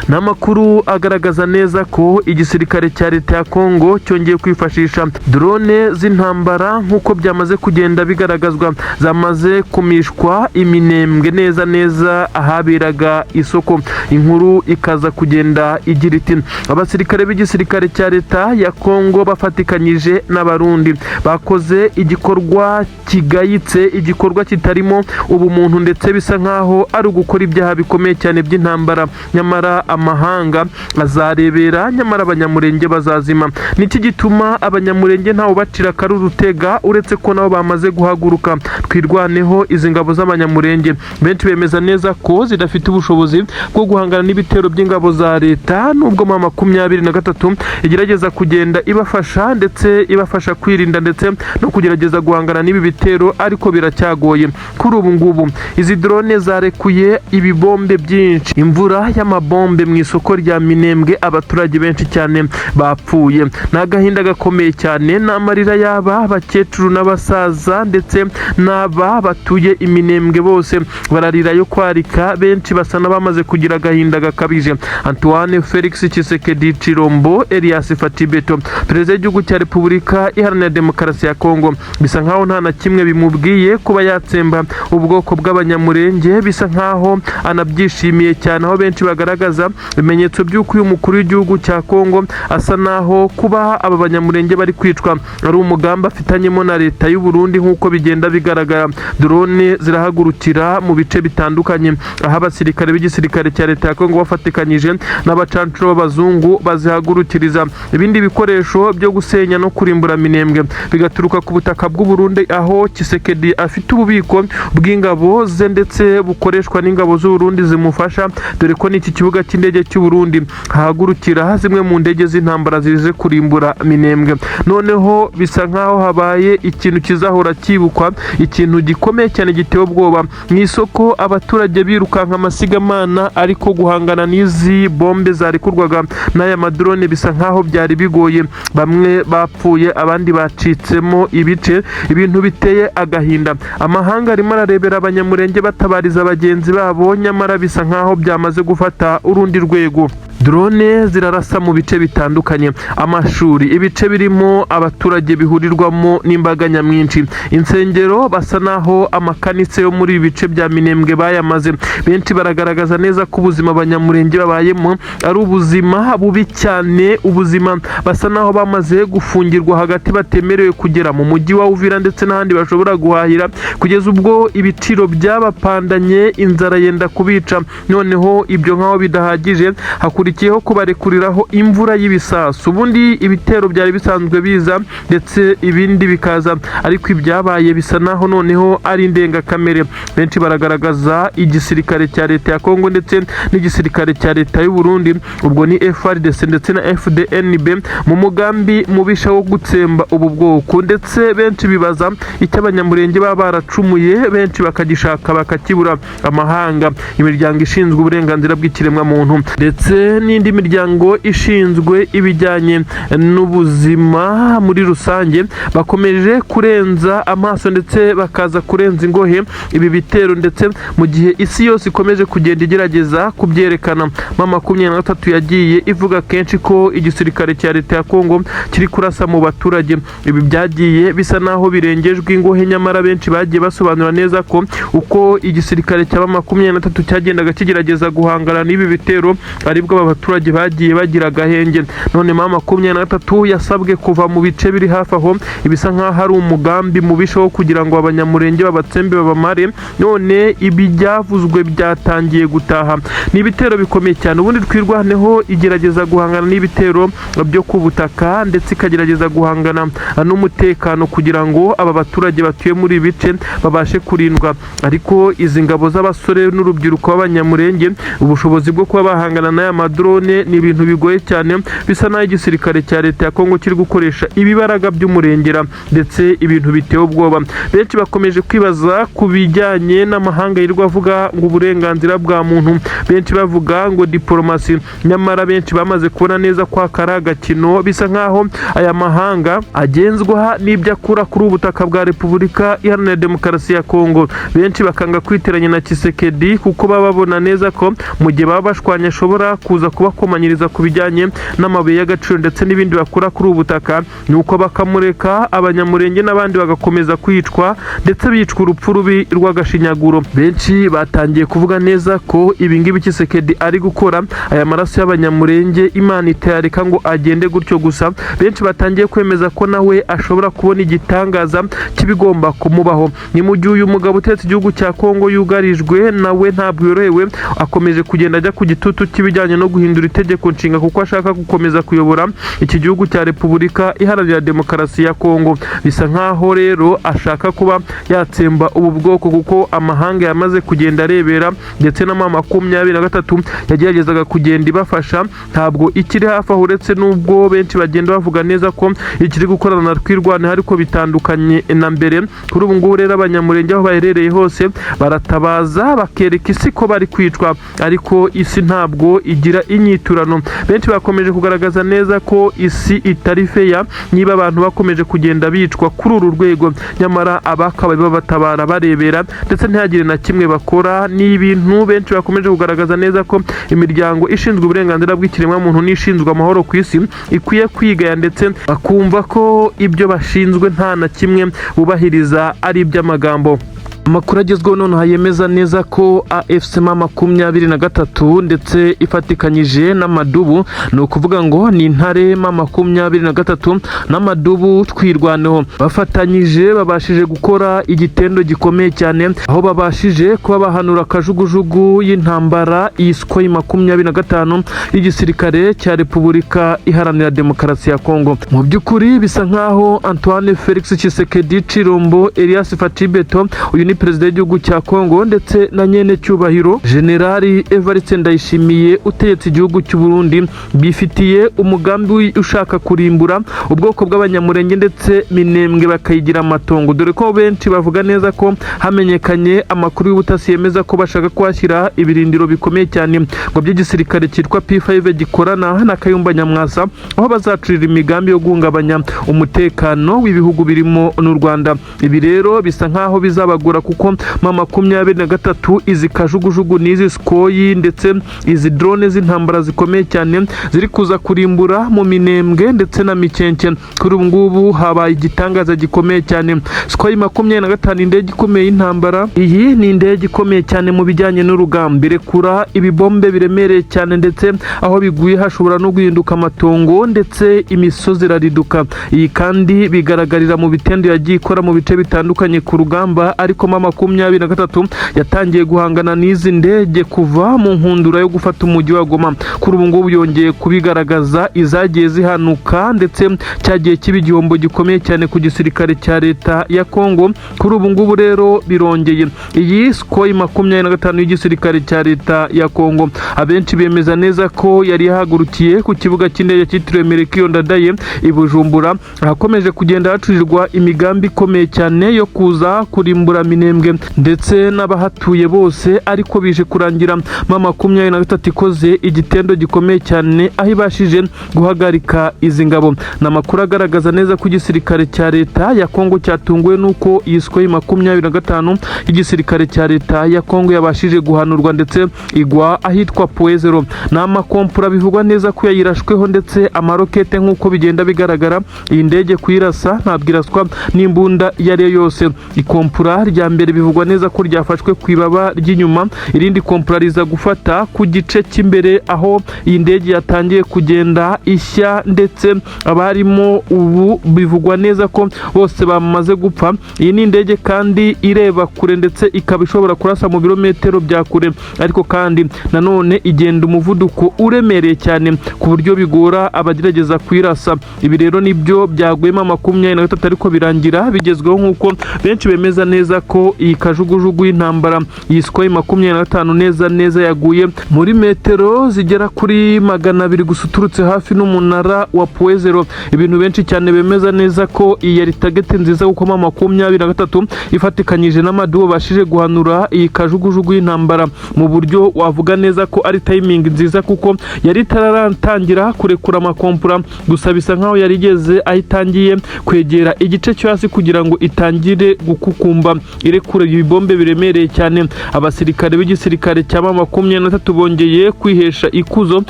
Ni amakuru agaragaza neza ko igisirikare cya leta ya Kongo cyongeye kwifashisha drone z'intambara, nk'uko byamaze kugenda bigaragazwa, zamaze kumishwa iminembwe neza neza ahaberaga isoko. Inkuru ikaza kugenda igira iti: "Abasirikare b'igisirikare cya leta ya Kongo bafatikanyije n'Abarundi bakoze igikorwa kigayitse, igikorwa kitarimo ubumuntu, ndetse bisa nkaho ari ugukora ibyaha bikomeye cyane by'intambara. Nyamara amahanga azarebera, nyamara Abanyamurenge bazazima." Niki gituma Abanyamurenge ntawe ubacira akari urutega, uretse ko nabo bamaze guhaguruka? Twirwaneho. Izi ngabo z'Abanyamurenge benshi bemeza neza ko zidafite ubushobozi bwo guhangana n'ibitero by'ingabo za leta, nubwo M23 igerageza kugenda ibafasha, ndetse ibafasha kwirinda ndetse no kugerageza guhangana n'ibi bitero, ariko biracyagoye. Kuri ubu ngubu izi drone zarekuye ibibombe byinshi, imvura y'amabombe mu isoko rya Minembwe, abaturage benshi cyane bapfuye. Ni agahinda gakomeye cyane, ni amarira y'aba abakecuru n'abasaza ndetse n'aba batuye Iminembwe, bose bararira yo kwarika. Benshi basa n'abamaze kugira agahinda gakabije. Antoine Felix Tshisekedi Tshilombo Elias Fatshi Béton, perezida w'igihugu cya Repubulika Iharanira Demokarasi ya Kongo, bisa nkaho nta na kimwe bimubwiye kuba yatsemba ubwoko bw'Abanyamurenge. Bisa nkaho anabyishimiye cyane, aho benshi bagaragaza neza ibimenyetso by'uko uyu mukuru w'igihugu cya Kongo asa naho kuba aba Banyamurenge bari kwicwa ari umugambi afitanyemo na leta y'u Burundi, nk'uko bigenda bigaragara. Drone zirahagurukira mu bice bitandukanye aho abasirikare b'igisirikare cya leta ya Kongo bafatikanyije n'abacancuro b'abazungu bazihagurukiriza. Ibindi bikoresho byo gusenya no kurimbura Minembwe bigaturuka ku butaka bw'u Burundi, aho Tshisekedi afite ububiko bw'ingabo ze ndetse bukoreshwa n'ingabo z'u Burundi zimufasha, dore ko n'iki kibuga cy'indege cy'u Burundi hahagurukira zimwe mu ndege z'intambara zize kurimbura Minembwe. Noneho bisa nkaho habaye ikintu kizahora cyibukwa, ikintu gikomeye cyane giteye ubwoba. Mu isoko abaturage birukanka amasigamana, ariko guhangana n'izi bombe zarekurwaga n'aya madrone bisa nkaho byari bigoye. Bamwe bapfuye, abandi bacitsemo ibice, ibintu biteye agahinda. Amahanga arimo ararebera Abanyamurenge batabariza bagenzi babo, nyamara bisa nkaho byamaze gufata urundi rwego. Drone zirarasa mu bice bitandukanye, amashuri, ibice birimo abaturage bihurirwamo n'imbaga nyamwinshi, insengero. Basa naho amakanisa yo muri ibi bice bya Minembwe bayamaze. Benshi baragaragaza neza ko ubuzima Abanyamurenge babayemo ari ubuzima bubi cyane, ubuzima basa naho bamaze gufungirwa hagati, batemerewe kugera mu mujyi wa Uvira ndetse n'ahandi bashobora guhahira, kugeza ubwo ibiciro byabapandanye, inzara yenda kubica. Noneho ibyo nk'aho bidahagije, hakurikiyeho kubarekuriraho imvura y'ibisasu. Ubundi ibitero byari bisanzwe biza ndetse ibindi bikaza, ariko ibyabaye bisa naho noneho ari indengakamere. Benshi baragaragaza igisirikare cya leta ya Kongo ndetse n'igisirikare cya leta y'u Burundi, ubwo ni FARDC ndetse na FDNB, mu mugambi mubisha wo gutsemba ubu bwoko. Ndetse benshi bibaza icyo Abanyamurenge baba baracumuye, benshi bakagishaka bakakibura. Amahanga, imiryango ishinzwe uburenganzira bw'ikiremwamuntu ndetse n'indi miryango ishinzwe ibijyanye n'ubuzima muri rusange bakomeje kurenza amaso ndetse bakaza kurenza ingohe ibi bitero. Ndetse mu gihe isi yose ikomeje kugenda igerageza kubyerekana, M23 yagiye ivuga kenshi ko igisirikare cya leta ya Kongo kiri kurasa mu baturage. Ibi byagiye bisa naho birengejwe ingohe, nyamara benshi bagiye basobanura neza ko uko igisirikare cya M23 cyagendaga kigerageza guhangana n'ibi bitero, aribwo aba baturage bagiye bagira agahenge. None M23 yasabwe kuva mu bice biri hafi aho, ibisa nkaho ari umugambi mubisha wo kugira ngo Abanyamurenge babatsembe babamare. None ibi byavuzwe byatangiye gutaha, ni ibitero bikomeye cyane. Ubundi Twirwaneho igerageza guhangana n'ibitero byo ku butaka, ndetse ikagerageza guhangana n'umutekano kugira ngo aba baturage batuye muri ibi bice babashe kurindwa. Ariko izi ngabo z'abasore n'urubyiruko b'Abanyamurenge, ubushobozi bwo kuba bahangana n'aya madrone ni ibintu bigoye cyane. Bisa naho igisirikare cya leta ya Kongo kiri gukoresha ibibaraga by'umurengera, ndetse ibintu biteye ubwoba. Benshi bakomeje kwibaza ku bijyanye n'amahanga yirirwa avuga ngo uburenganzira bwa muntu, benshi bavuga ngo diporomasi, nyamara benshi bamaze kubona neza ko aka ari agakino. Bisa nkaho aya mahanga agenzwa n'ibyo akura kuri ubu butaka bwa Repubulika Iharanira Demokarasi ya Kongo. Benshi bakanga kwiteranya na Tshisekedi kuko baba babona neza ko mu gihe baba bashwanye ashobora kuza kubakomanyiriza ku bijyanye n'amabuye y'agaciro ndetse n'ibindi bakura kuri ubu butaka, nuko bakamureka Abanyamurenge n'abandi bagakomeza kwicwa, ndetse bicwa urupfu rubi rw'agashinyaguro. Benshi batangiye kuvuga neza ko ibi ngibi Tshisekedi ari gukora, aya maraso y'Abanyamurenge, Imana itayareka ngo agende gutyo gusa. Benshi batangiye kwemeza ko nawe ashobora kubona igitangaza k'ibigomba kumubaho. Ni mu gihe uyu mugabo utetse igihugu cya Kongo yugarijwe, nawe ntabwo yorohewe, akomeje kugenda ajya ku gitutu cy'ibijyanye no guhindura itegeko nshinga kuko ashaka gukomeza kuyobora iki gihugu cya Repubulika Iharanira Demokarasi ya Kongo. Bisa nkaho rero ashaka kuba yatsemba ubu bwoko kuko amahanga yamaze kugenda arebera, ndetse na M23 yageragezaga kugenda ibafasha ntabwo ikiri hafi aho, uretse n'ubwo benshi bagenda bavuga neza ko ikiri gukorana na Twirwaneho, ariko bitandukanye na mbere. Kuri ubu ngubu rero Abanyamurenge aho baherereye hose baratabaza, bakereka isi ko bari kwicwa, ariko isi ntabwo igira inyiturano. Benshi bakomeje kugaragaza neza ko isi itari feya niba abantu bakomeje kugenda bicwa kuri uru rwego, nyamara abakabaye babatabara barebera ndetse ntihagire na kimwe bakora. Ni ibintu benshi bakomeje kugaragaza neza ko imiryango ishinzwe uburenganzira bw'ikiremwamuntu n'ishinzwe amahoro ku isi ikwiye kwigaya, ndetse bakumva ko ibyo bashinzwe nta na kimwe bubahiriza, ari iby'amagambo. Amakuru agezweho nonaha yemeza neza ko AFC M23 ndetse ifatikanyije n'amadubu, ni ukuvuga ngo ni intare M23 n'amadubu Twirwaneho, bafatanyije babashije gukora igitendo gikomeye cyane, aho babashije kuba bahanura akajugujugu y'intambara iyi Sukhoi 25 y'igisirikare cya Repubulika Iharanira Demokarasi ya Kongo. Mu by'ukuri bisa nkaho Antoine Felix Tshisekedi Chilombo Elias Fatshi Beto, uyu ni perezida w'igihugu cya Kongo, ndetse na nyene cyubahiro Generali Evariste Ndayishimiye utegetse igihugu cy'u Burundi, bifitiye umugambi ushaka kurimbura ubwoko bw'Abanyamurenge ndetse Minembwe bakayigira amatongo, dore ko benshi bavuga neza ko hamenyekanye amakuru y'ubutasi yemeza ko bashaka kuhashyira ibirindiro bikomeye cyane ngo by'igisirikare cyitwa P5 gikorana na Kayumba Nyamwasa, aho bazacurira imigambi yo guhungabanya umutekano w'ibihugu birimo n'u Rwanda. Ibi rero bisa nkaho bizabagora, kuko M23 izi kajugujugu n'izi Sukhoi ndetse izi drone z'intambara zikomeye cyane ziri kuza kurimbura mu Minembwe ndetse na Mikenke. Kuri ubu ngubu habaye igitangaza gikomeye cyane. Sukhoi 25, indege ikomeye y'intambara, iyi ni indege ikomeye cyane mu bijyanye n'urugamba, irekura ibibombe biremereye cyane, ndetse aho biguye hashobora no guhinduka amatongo ndetse imisozi irariduka. Iyi kandi bigaragarira mu bitendo yagiye ikora mu bice bitandukanye ku rugamba, ariko M23 yatangiye guhangana n'izi ndege kuva mu nkundura yo gufata umujyi wa Goma. Kuri ubu ngubu yongeye kubigaragaza, izagiye zihanuka, ndetse cyagiye kiba igihombo gikomeye cyane ku gisirikare cya leta ya Kongo. Kuri ubu ngubu rero birongeye, iyi Sukhoi 25 y'igisirikare cya leta ya Kongo, abenshi bemeza neza ko yari yahagurukiye ku kibuga cy'indege cyitiriwe Melchior Ndadaye i Bujumbura, ahakomeje kugenda hacurirwa imigambi ikomeye cyane yo kuza kurimbura Minembwe ndetse n'abahatuye bose, ariko bije kurangira M23 ikoze igitendo gikomeye cyane, aho ibashije guhagarika izi ngabo. Ni amakuru agaragaza neza ko igisirikare cya leta ya Kongo cyatunguwe n'uko iyi Sukhoi 25 y'igisirikare cya leta ya Kongo yabashije guhanurwa ndetse igwa ahitwa Point Zéro. Ni amakompura bivugwa neza ko yayirashweho ndetse amarokete. Nk'uko bigenda bigaragara, iyi ndege kuyirasa ntabwo iraswa n'imbunda iyo ari yo yose. Ikompura rya mbere bivugwa neza ko ryafashwe ku ibaba ry'inyuma, irindi kompura riza gufata ku gice cy'imbere, aho iyi ndege yatangiye kugenda ishya, ndetse abarimo ubu bivugwa neza ko bose bamaze gupfa. Iyi ni indege kandi ireba kure, ndetse ikaba ishobora kurasa mu birometero bya kure, ariko kandi nanone igenda umuvuduko uremereye cyane ku buryo bigora abagerageza kuyirasa. Ibi rero nibyo byaguyemo 23, ariko birangira bigezweho, nk'uko benshi bemeza neza ko iyi kajugujugu y'intambara, iyi Sukhoi 25, neza neza yaguye muri metero zigera kuri 200 gusa uturutse hafi n'umunara wa Point Zéro. Ibintu benshi cyane bemeza neza ko iyi yari target nziza, kuko M23 ifatikanyije n'amadubu bashije guhanura iyi kajugujugu y'intambara mu buryo wavuga neza ko ari timing nziza, kuko yari itaratangira kurekura amakompura. Gusa bisa nkaho yari igeze aho itangiye kwegera igice cyo hasi kugira ngo itangire gukukumba irekura ibibombe biremereye cyane. Abasirikare b'igisirikare cya M23 bongeye kwihesha ikuzo,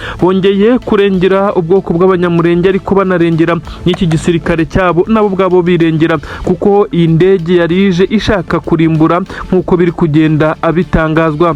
bongeye kurengera ubwoko bw'Abanyamurenge, ariko banarengera n'iki gisirikare cyabo, nabo ubwabo birengera, kuko iyi ndege yari ije ishaka kurimbura nk'uko biri kugenda abitangazwa.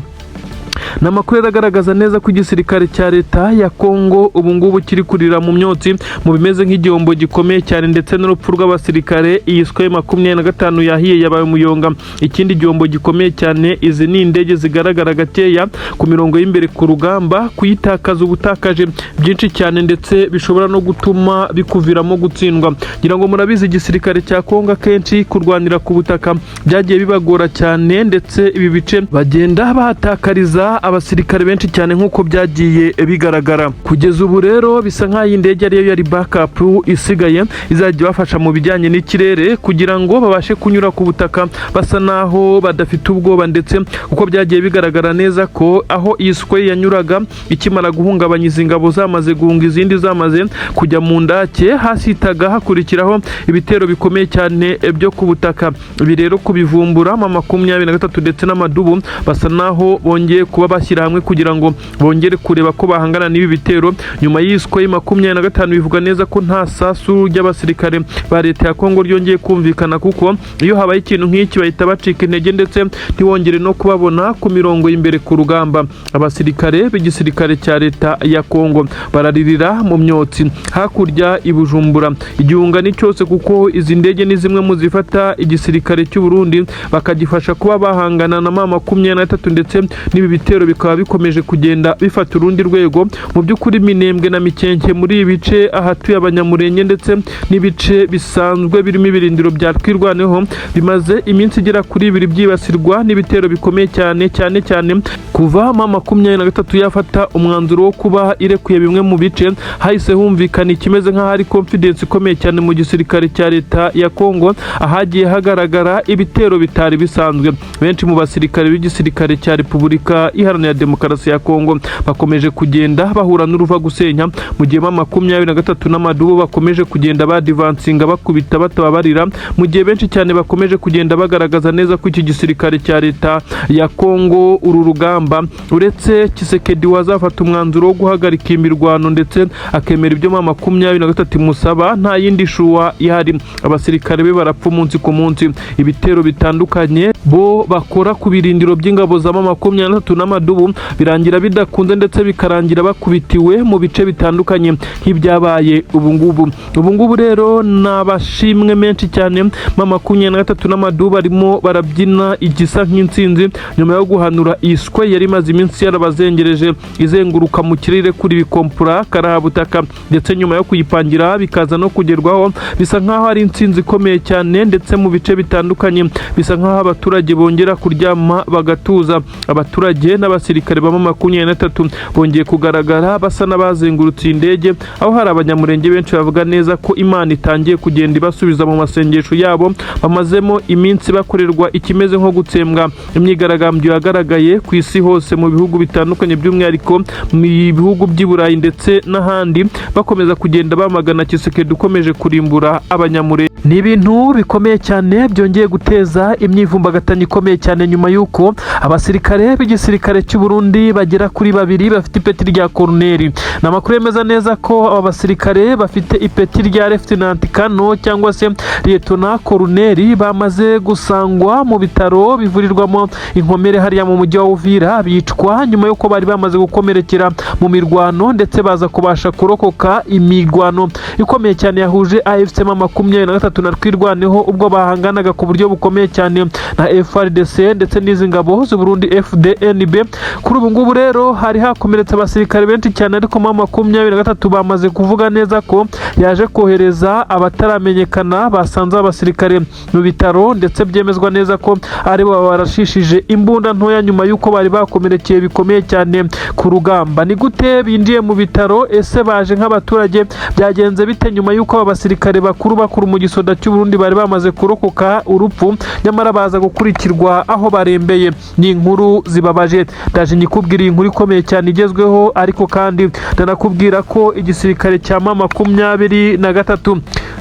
Ni amakuru agaragaza neza ko igisirikare cya leta ya Kongo ubu ngubu kiri kurira mu myotsi, mu bimeze nk'igihombo gikomeye cyane ndetse n'urupfu rw'abasirikare. Iyi Sukhoi 25 yahiye yabaye umuyonga. Ikindi gihombo gikomeye cyane, izi ni indege zigaragara gakeya ku mirongo y'imbere ku rugamba. Kuyitakaza ubutakaje byinshi cyane, ndetse bishobora no gutuma bikuviramo gutsindwa. Ngira ngo murabizi, igisirikare cya Kongo akenshi kurwanira ku butaka byagiye bibagora cyane, ndetse ibi bice bagenda bahatakariza abasirikare benshi cyane nk'uko byagiye bigaragara. Kugeza ubu rero bisa nk'aho iyi ndege ariyo yari backup isigaye izajya ibafasha mu bijyanye n'ikirere, kugira ngo babashe kunyura ku butaka basa naho badafite ubwoba, ndetse kuko byagiye bigaragara neza ko aho iyi Sukhoi yanyuraga ikimara guhungabanya izi ngabo zamaze guhunga, izindi zamaze kujya mu ndake, hasitaga hakurikiraho ibitero bikomeye cyane byo ku butaka. Ibi rero kubivumbura M23 ndetse n'amadubu basa naho bongeye kuba bashyira hamwe kugira ngo bongere kureba ko bahangana n'ibi bitero. Nyuma y'iyi Sukhoi 25, bivuga neza ko nta sasu ry'abasirikare ba leta ya Kongo ryongeye kumvikana, kuko iyo habaye ikintu nk'iki bahita bacika intege, ndetse ntiwongere no kubabona ku mirongo y'imbere ku rugamba. Abasirikare b'igisirikare cya leta ya Kongo bararirira mu myotsi hakurya i Bujumbura. Igihunga ni cyose, kuko izi ndege ni zimwe mu zifata igisirikare cy'u Burundi bakagifasha kuba bahangana na M23, ndetse n'ibi bitero bikaba bikomeje kugenda bifata urundi rwego. Mu by'ukuri, Minembwe na Mikenke, muri ibi bice ahatuye Abanyamurenge, ndetse n'ibice bisanzwe birimo ibirindiro bya Twirwaneho, bimaze iminsi igera kuri 2 byibasirwa n'ibitero bikomeye cyane, cyane cyane kuva M23 yafata umwanzuro wo kuba irekuye bimwe mu bice. Hahise humvikana ikimeze nk'aho ari confidence ikomeye cyane mu gisirikare cya leta ya Kongo, ahagiye hagaragara ibitero bitari bisanzwe. Benshi mu basirikare b'igisirikare cya Repubulika Iharanira Demokarasi ya Kongo bakomeje kugenda bahura n'uruva gusenya, mu gihe M23 n'amadubu bakomeje kugenda badivansinga, bakubita batababarira, mu gihe benshi cyane bakomeje kugenda bagaragaza neza ko iki gisirikare cya leta ya Kongo, uru rugamba, uretse Tshisekedi wazafata umwanzuro wo guhagarika imirwano ndetse akemera ibyo M23 imusaba, nta yindi choix ihari. Abasirikare be barapfa umunsi ku munsi. Ibitero bitandukanye bo bakora ku birindiro by'ingabo za M23 n'amadubu birangira bidakunze, ndetse bikarangira bakubitiwe mu bice bitandukanye nk'ibyabaye ubu ngubu. Ubu ngubu rero ni abashimwe menshi cyane. M23 n'amadubu barimo barabyina igisa nk'intsinzi nyuma yo guhanura iyi Sukhoi yari imaze iminsi yarabazengereje, izenguruka mu kirere kuri bikompura karahabutaka, ndetse nyuma yo kuyipangira bikaza no kugerwaho, bisa nk'aho ari intsinzi ikomeye cyane. Ndetse mu bice bitandukanye bisa nk'aho abaturage bongera kuryama bagatuza. Abaturage n'abasirikare ba M23 bongeye kugaragara basa n'abazengurutse iyi ndege, aho hari Abanyamurenge benshi bavuga neza ko Imana itangiye kugenda ibasubiza mu masengesho yabo bamazemo iminsi bakorerwa ikimeze nko gutsembwa. Imyigaragambyo yagaragaye ku isi hose mu bihugu bitandukanye, by'umwihariko mu bihugu by'i Burayi ndetse n'ahandi, bakomeza kugenda bamagana Tshisekedi ukomeje kurimbura Abanyamurenge. Ni ibintu bikomeye cyane byongeye guteza imyivumbagatanyo ikomeye cyane, nyuma y'uko abasirikare b'igisirikare cy'u Burundi bagera kuri babiri bafite ipeti rya koroneri. Ni amakuru yemeza neza ko aba basirikare bafite ipeti rya lieutenant colonel cyangwa se liyetona koroneri bamaze gusangwa mu bitaro bivurirwamo inkomere hariya mu mujyi wa Uvira, bicwa nyuma y'uko bari bamaze gukomerekera mu mirwano, ndetse baza kubasha kurokoka imirwano ikomeye cyane yahuje AFC M23 na Twirwaneho, ubwo bahanganaga ku buryo bukomeye cyane na FARDC ndetse n'izi ngabo z'u Burundi FDNB. Kuri ubu ngubu rero hari hakomeretse abasirikare benshi cyane, ariko M23 bamaze kuvuga neza ko yaje kohereza abataramenyekana basanze abasirikare mu bitaro, ndetse byemezwa neza ko ari bo barashishije imbunda ntoya nyuma y'uko bari bakomerekeye bikomeye cyane ku rugamba. Ni gute binjiye mu bitaro? Ese baje nk'abaturage? Byagenze bite nyuma y'uko aba basirikare bakuru bakuru mu gisoda cy'u Burundi bari bamaze kurokoka urupfu, nyamara baza gukurikirwa aho barembeye? Ni inkuru zibabaje. Ndaje nyikubwira iyi nkuru ikomeye cyane igezweho, ariko kandi ndanakubwira ko igisirikare cya M23,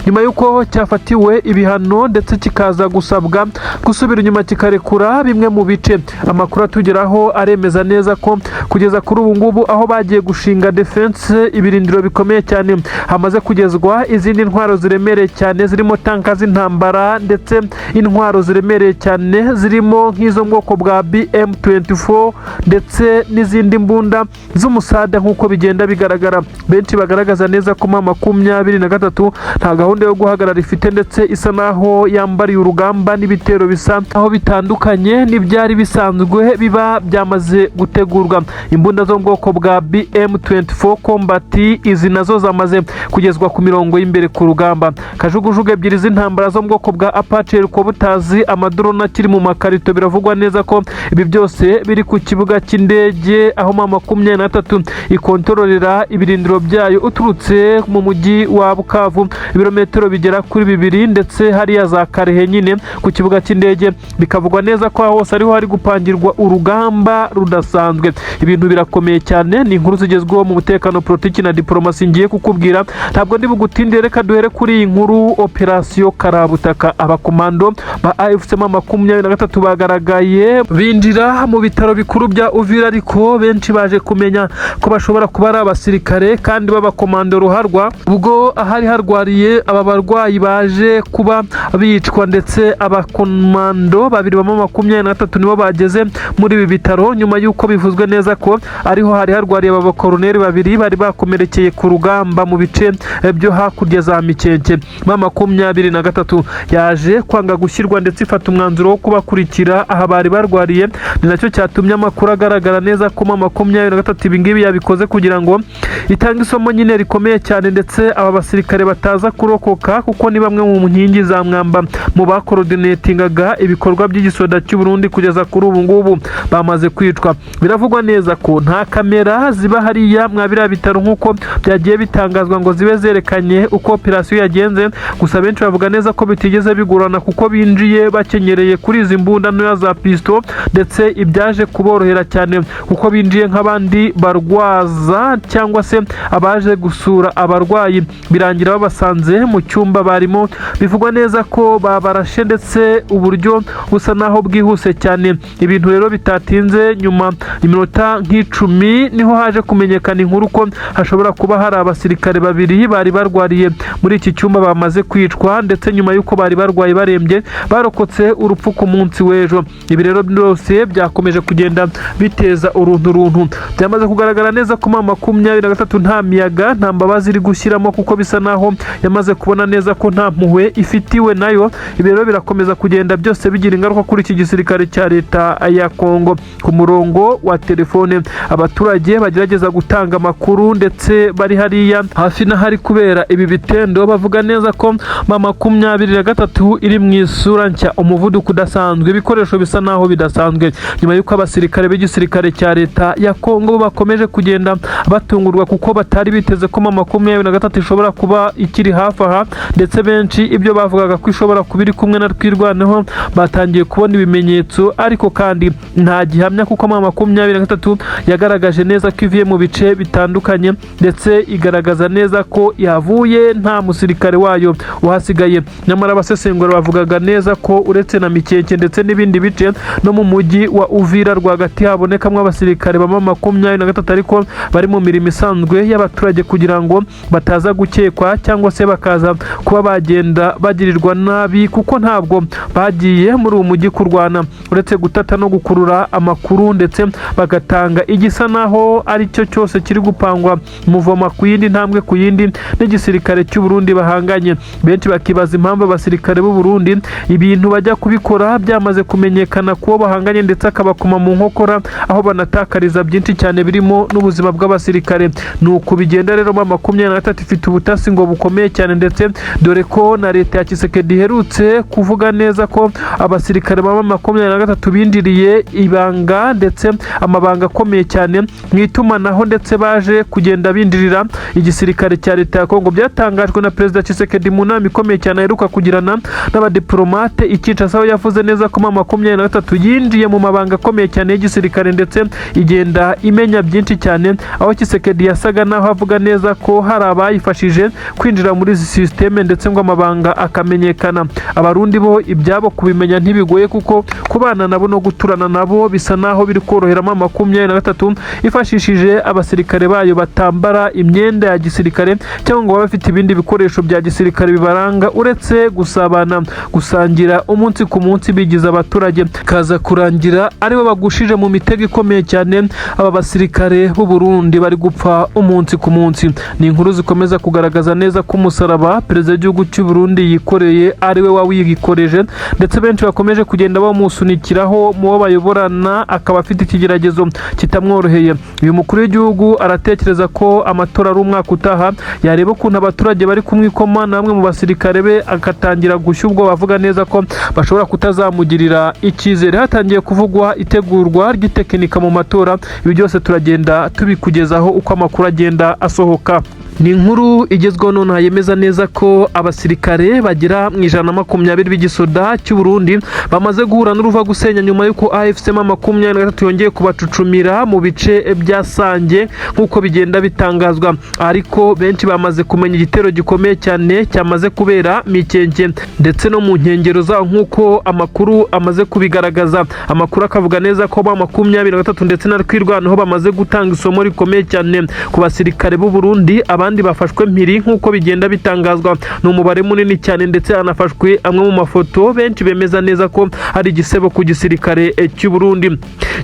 nyuma y'uko cyafatiwe ibihano ndetse kikaza gusabwa gusubira inyuma kikarekura bimwe mu bice, amakuru atugeraho aremeza neza ko kugeza kuri ubu ngubu aho bagiye gushinga defense, ibirindiro bikomeye cyane, hamaze kugezwa izindi ntwaro ziremereye cyane, zirimo tanka z'intambara, ndetse intwaro ziremereye cyane zirimo nk'izo mu bwoko bwa BM24 ndetse n'izindi mbunda z'umusada. Nk'uko bigenda bigaragara, benshi bagaragaza neza ko M23 nta gahunda yo guhagarara ifite, ndetse isa naho yambariye urugamba n'ibitero bisa aho bitandukanye n'ibyari bisanzwe biba byamaze gutegurwa. Imbunda zo mu bwoko bwa BM24 Combat, izi nazo zamaze kugezwa ku mirongo y'imbere ku rugamba. Kajugujugu ebyiri z'intambara zo mu bwoko bwa Apache helicopters, amadrone akiri mu makarito, biravugwa neza ko ibi byose biri ku kibuga cy'indege aho M23 ikontororera ibirindiro byayo, uturutse mu mujyi wa Bukavu ibirometero bigera kuri 2, ndetse hariya za Kalehe nyine ku kibuga cy'indege. Bikavugwa neza ko aho hose ariho hari gupangirwa urugamba rudasanzwe. Ibintu birakomeye cyane. Ni inkuru zigezweho mu mutekano, politiki na diporomasi ngiye kukubwira. Ntabwo ndi bugutindire, reka duhere kuri iyi nkuru. Operasiyo Operasiyo Karabutaka. Abakomando ba AFC M23 bagaragaye binjira mu bitaro bikuru bya Uvira, ariko benshi baje kumenya ko bashobora kuba ari abasirikare kandi b'abakomando ruharwa, ubwo ahari harwariye aba barwayi baje kuba bicwa, ndetse abakomando babiri ba M23 nibo bageze muri ibi bitaro nyuma y'uko bivuzwe neza ko ariho hari harwariye aba bakoroneri babiri bari bakomerekeye ku rugamba mu bice byo hakurya za Mikenke. M23 yaje kwanga gushyirwa ndetse ifata umwanzuro wo kubakurikira aha bari barwariye. Ni nacyo cyatumye amakuru agaragara neza ko M23 ibingibi yabikoze kugira ngo itange isomo nyine rikomeye cyane, ndetse aba basirikare bataza kurokoka, kuko ni bamwe mu nkingi za mwamba mu bakorodonetingaga ibikorwa by'igisoda cy'u Burundi. Kugeza kuri ubu ngubu bamaze kwicwa. Biravugwa neza ko nta kamera ziba hariya mwa biriya bitaro nk'uko byagiye bitangazwa ngo zibe zerekanye uko operasiyo yagenze. Gusa benshi bavuga neza ko bitigeze bigorana, kuko binjiye bakenyereye kuri izi mbunda ntoya za pisto, ndetse ibyaje kuborohera cyane kuko binjiye nk'abandi barwaza cyangwa se abaje gusura abarwayi, birangira babasanze mu cyumba barimo. Bivugwa neza ko babarashe ndetse uburyo busa naho bwihuse cyane. Ibintu rero bitatinze, nyuma iminota nk'icumi niho haje kumenyekana inkuru ko hashobora kuba hari abasirikare babiri bari barwariye muri iki cyumba bamaze kwicwa, ndetse nyuma y'uko bari barwaye barembye barokotse urupfu ku munsi w'ejo. Ibi rero byose byakomeje kugenda biteza uruntu runtu. Byamaze kugaragara neza ko M23 nta miyaga, nta mbabazi iri gushyiramo, kuko bisa naho yamaze kubona neza ko nta mpuhwe ifitiwe nayo. Ibi rero birakomeza kugenda byose bigira ingaruka kuri iki gisirikare cya leta ya Kongo. Ku murongo wa telefone, abaturage bagerageza gutanga amakuru ndetse bari hariya hafi n'ahari kubera ibi bitendo bavuga neza ko M23 iri mu isura nshya, umuvuduko udasanzwe, ibikoresho bisa naho bidasanzwe, nyuma y'uko abasirikare b'igisirikare cya leta ya Kongo bakomeje kugenda batungurwa, kuko batari biteze ko M23 ishobora kuba ikiri hafi aha. Ndetse benshi ibyo bavugaga ko ishobora kuba iri kumwe na Twirwaneho batangiye kubona ibimenyetso, ariko kandi nta gihamya, kuko M23 yagaragaje neza ko ivuye mu bice bitandukanye, ndetse igaragaza neza ko yavuye nta musirikare wayo uhasigaye. Nyamara abasesengura bavugaga neza ko uretse na Mikenke ndetse n'ibindi bice, no mu mujyi wa Uvira rwagati habonekamo abasirikare ba M23, ariko bari mu mirimo isanzwe y'abaturage kugira ngo bataza gukekwa cyangwa se bakaza kuba bagenda bagirirwa nabi, kuko ntabwo bagiye muri uwo mujyi kurwana, uretse gutata no gukurura amakuru, ndetse bagatanga igisa naho ari cyo cyose kiri gupangwa muvoma ku yindi ntambwe ku yindi n'igisirikare cy'u Burundi bahanganye. Benshi bakibaza impamvu abasirikare b'u Burundi ibintu bajya kubikora byamaze kumenyekana kuwo bahanganye, ndetse akabakoma mu nkokora, aho banatakariza byinshi cyane birimo n'ubuzima bw'abasirikare. Ni uku bigenda rero. M23 ifite ubutasi ngo bukomeye cyane, ndetse dore ko na leta ya Tshisekedi iherutse kuvuga neza ko abasirikare ba M23 binjiriye ibanga ndetse amabanga akomeye cyane mu itumanaho, ndetse baje kugenda binjirira igisirikare cya leta ya Kongo. Byatangajwe na Perezida Tshisekedi mu nama ikomeye cyane aheruka kugirana n'abadiplomate i Kinshasa, aho yavuze neza ko M23 yinjiye mu mabanga akomeye cyane y'igisirikare, ndetse igenda imenya byinshi cyane, aho Tshisekedi yasaga naho avuga neza ko hari abayifashije kwinjira muri izi sisiteme, ndetse ngo amabanga akamenyekana. Abarundi bo ibyabo kubimenya ntibigoye, kuko kubana nabo no guturana nabo bisa naho biri korohera M23 ifashishije abasirikare bayo batambara imyenda ya gisirikare cyangwa ngo babe bafite ibindi bikoresho bya gisirikare bibaranga, uretse gusabana, gusangira umunsi ku munsi bigize abaturage, kaza kurangira aribo bagushije mu mitego ikomeye cyane. Aba basirikare b'u Burundi bari gupfa umunsi ku munsi. Ni inkuru zikomeza kugaragaza neza ko umusaraba perezida w'igihugu cy'u Burundi yikoreye ari we wawiyikoreje, ndetse benshi bakomeje kugenda bamusunikiraho mu bo bayoborana, akaba afite ikigeragezo kitamworoheye. Uyu mukuru w'igihugu aratekereza ko amatora ari umwaka utaha, yareba ukuntu abaturage bari kumwikoma na bamwe mu basirikare be agatangira gushya ubwo bavuga neza ko bashobora kutazamugirira icyizere. Hatangiye kuvugwa itegurwa ry'itekinika mu matora. Ibi byose turagenda tubikugezaho uko amakuru agenda asohoka. Ni inkuru igezweho nonaha yemeza neza ko abasirikare bagera mu 120 b'igisoda cy'u Burundi bamaze guhura n'uruva gusenya, nyuma y'uko AFC M23 yongeye kubacucumira mu bice bya Sange nk'uko bigenda bitangazwa. Ariko benshi bamaze kumenya igitero gikomeye cyane cyamaze kubera Mikenke ndetse no mu nkengero zaho, nk'uko amakuru amaze kubigaragaza. Amakuru akavuga neza ko M23 ndetse na Twirwaneho bamaze gutanga isomo rikomeye cyane ku basirikare b'u Burundi. Abandi bafashwe mpiri nk'uko bigenda bitangazwa, ni umubare munini cyane, ndetse hanafashwe amwe mu mafoto benshi bemeza neza ko ari igisebo ku gisirikare cy'u Burundi.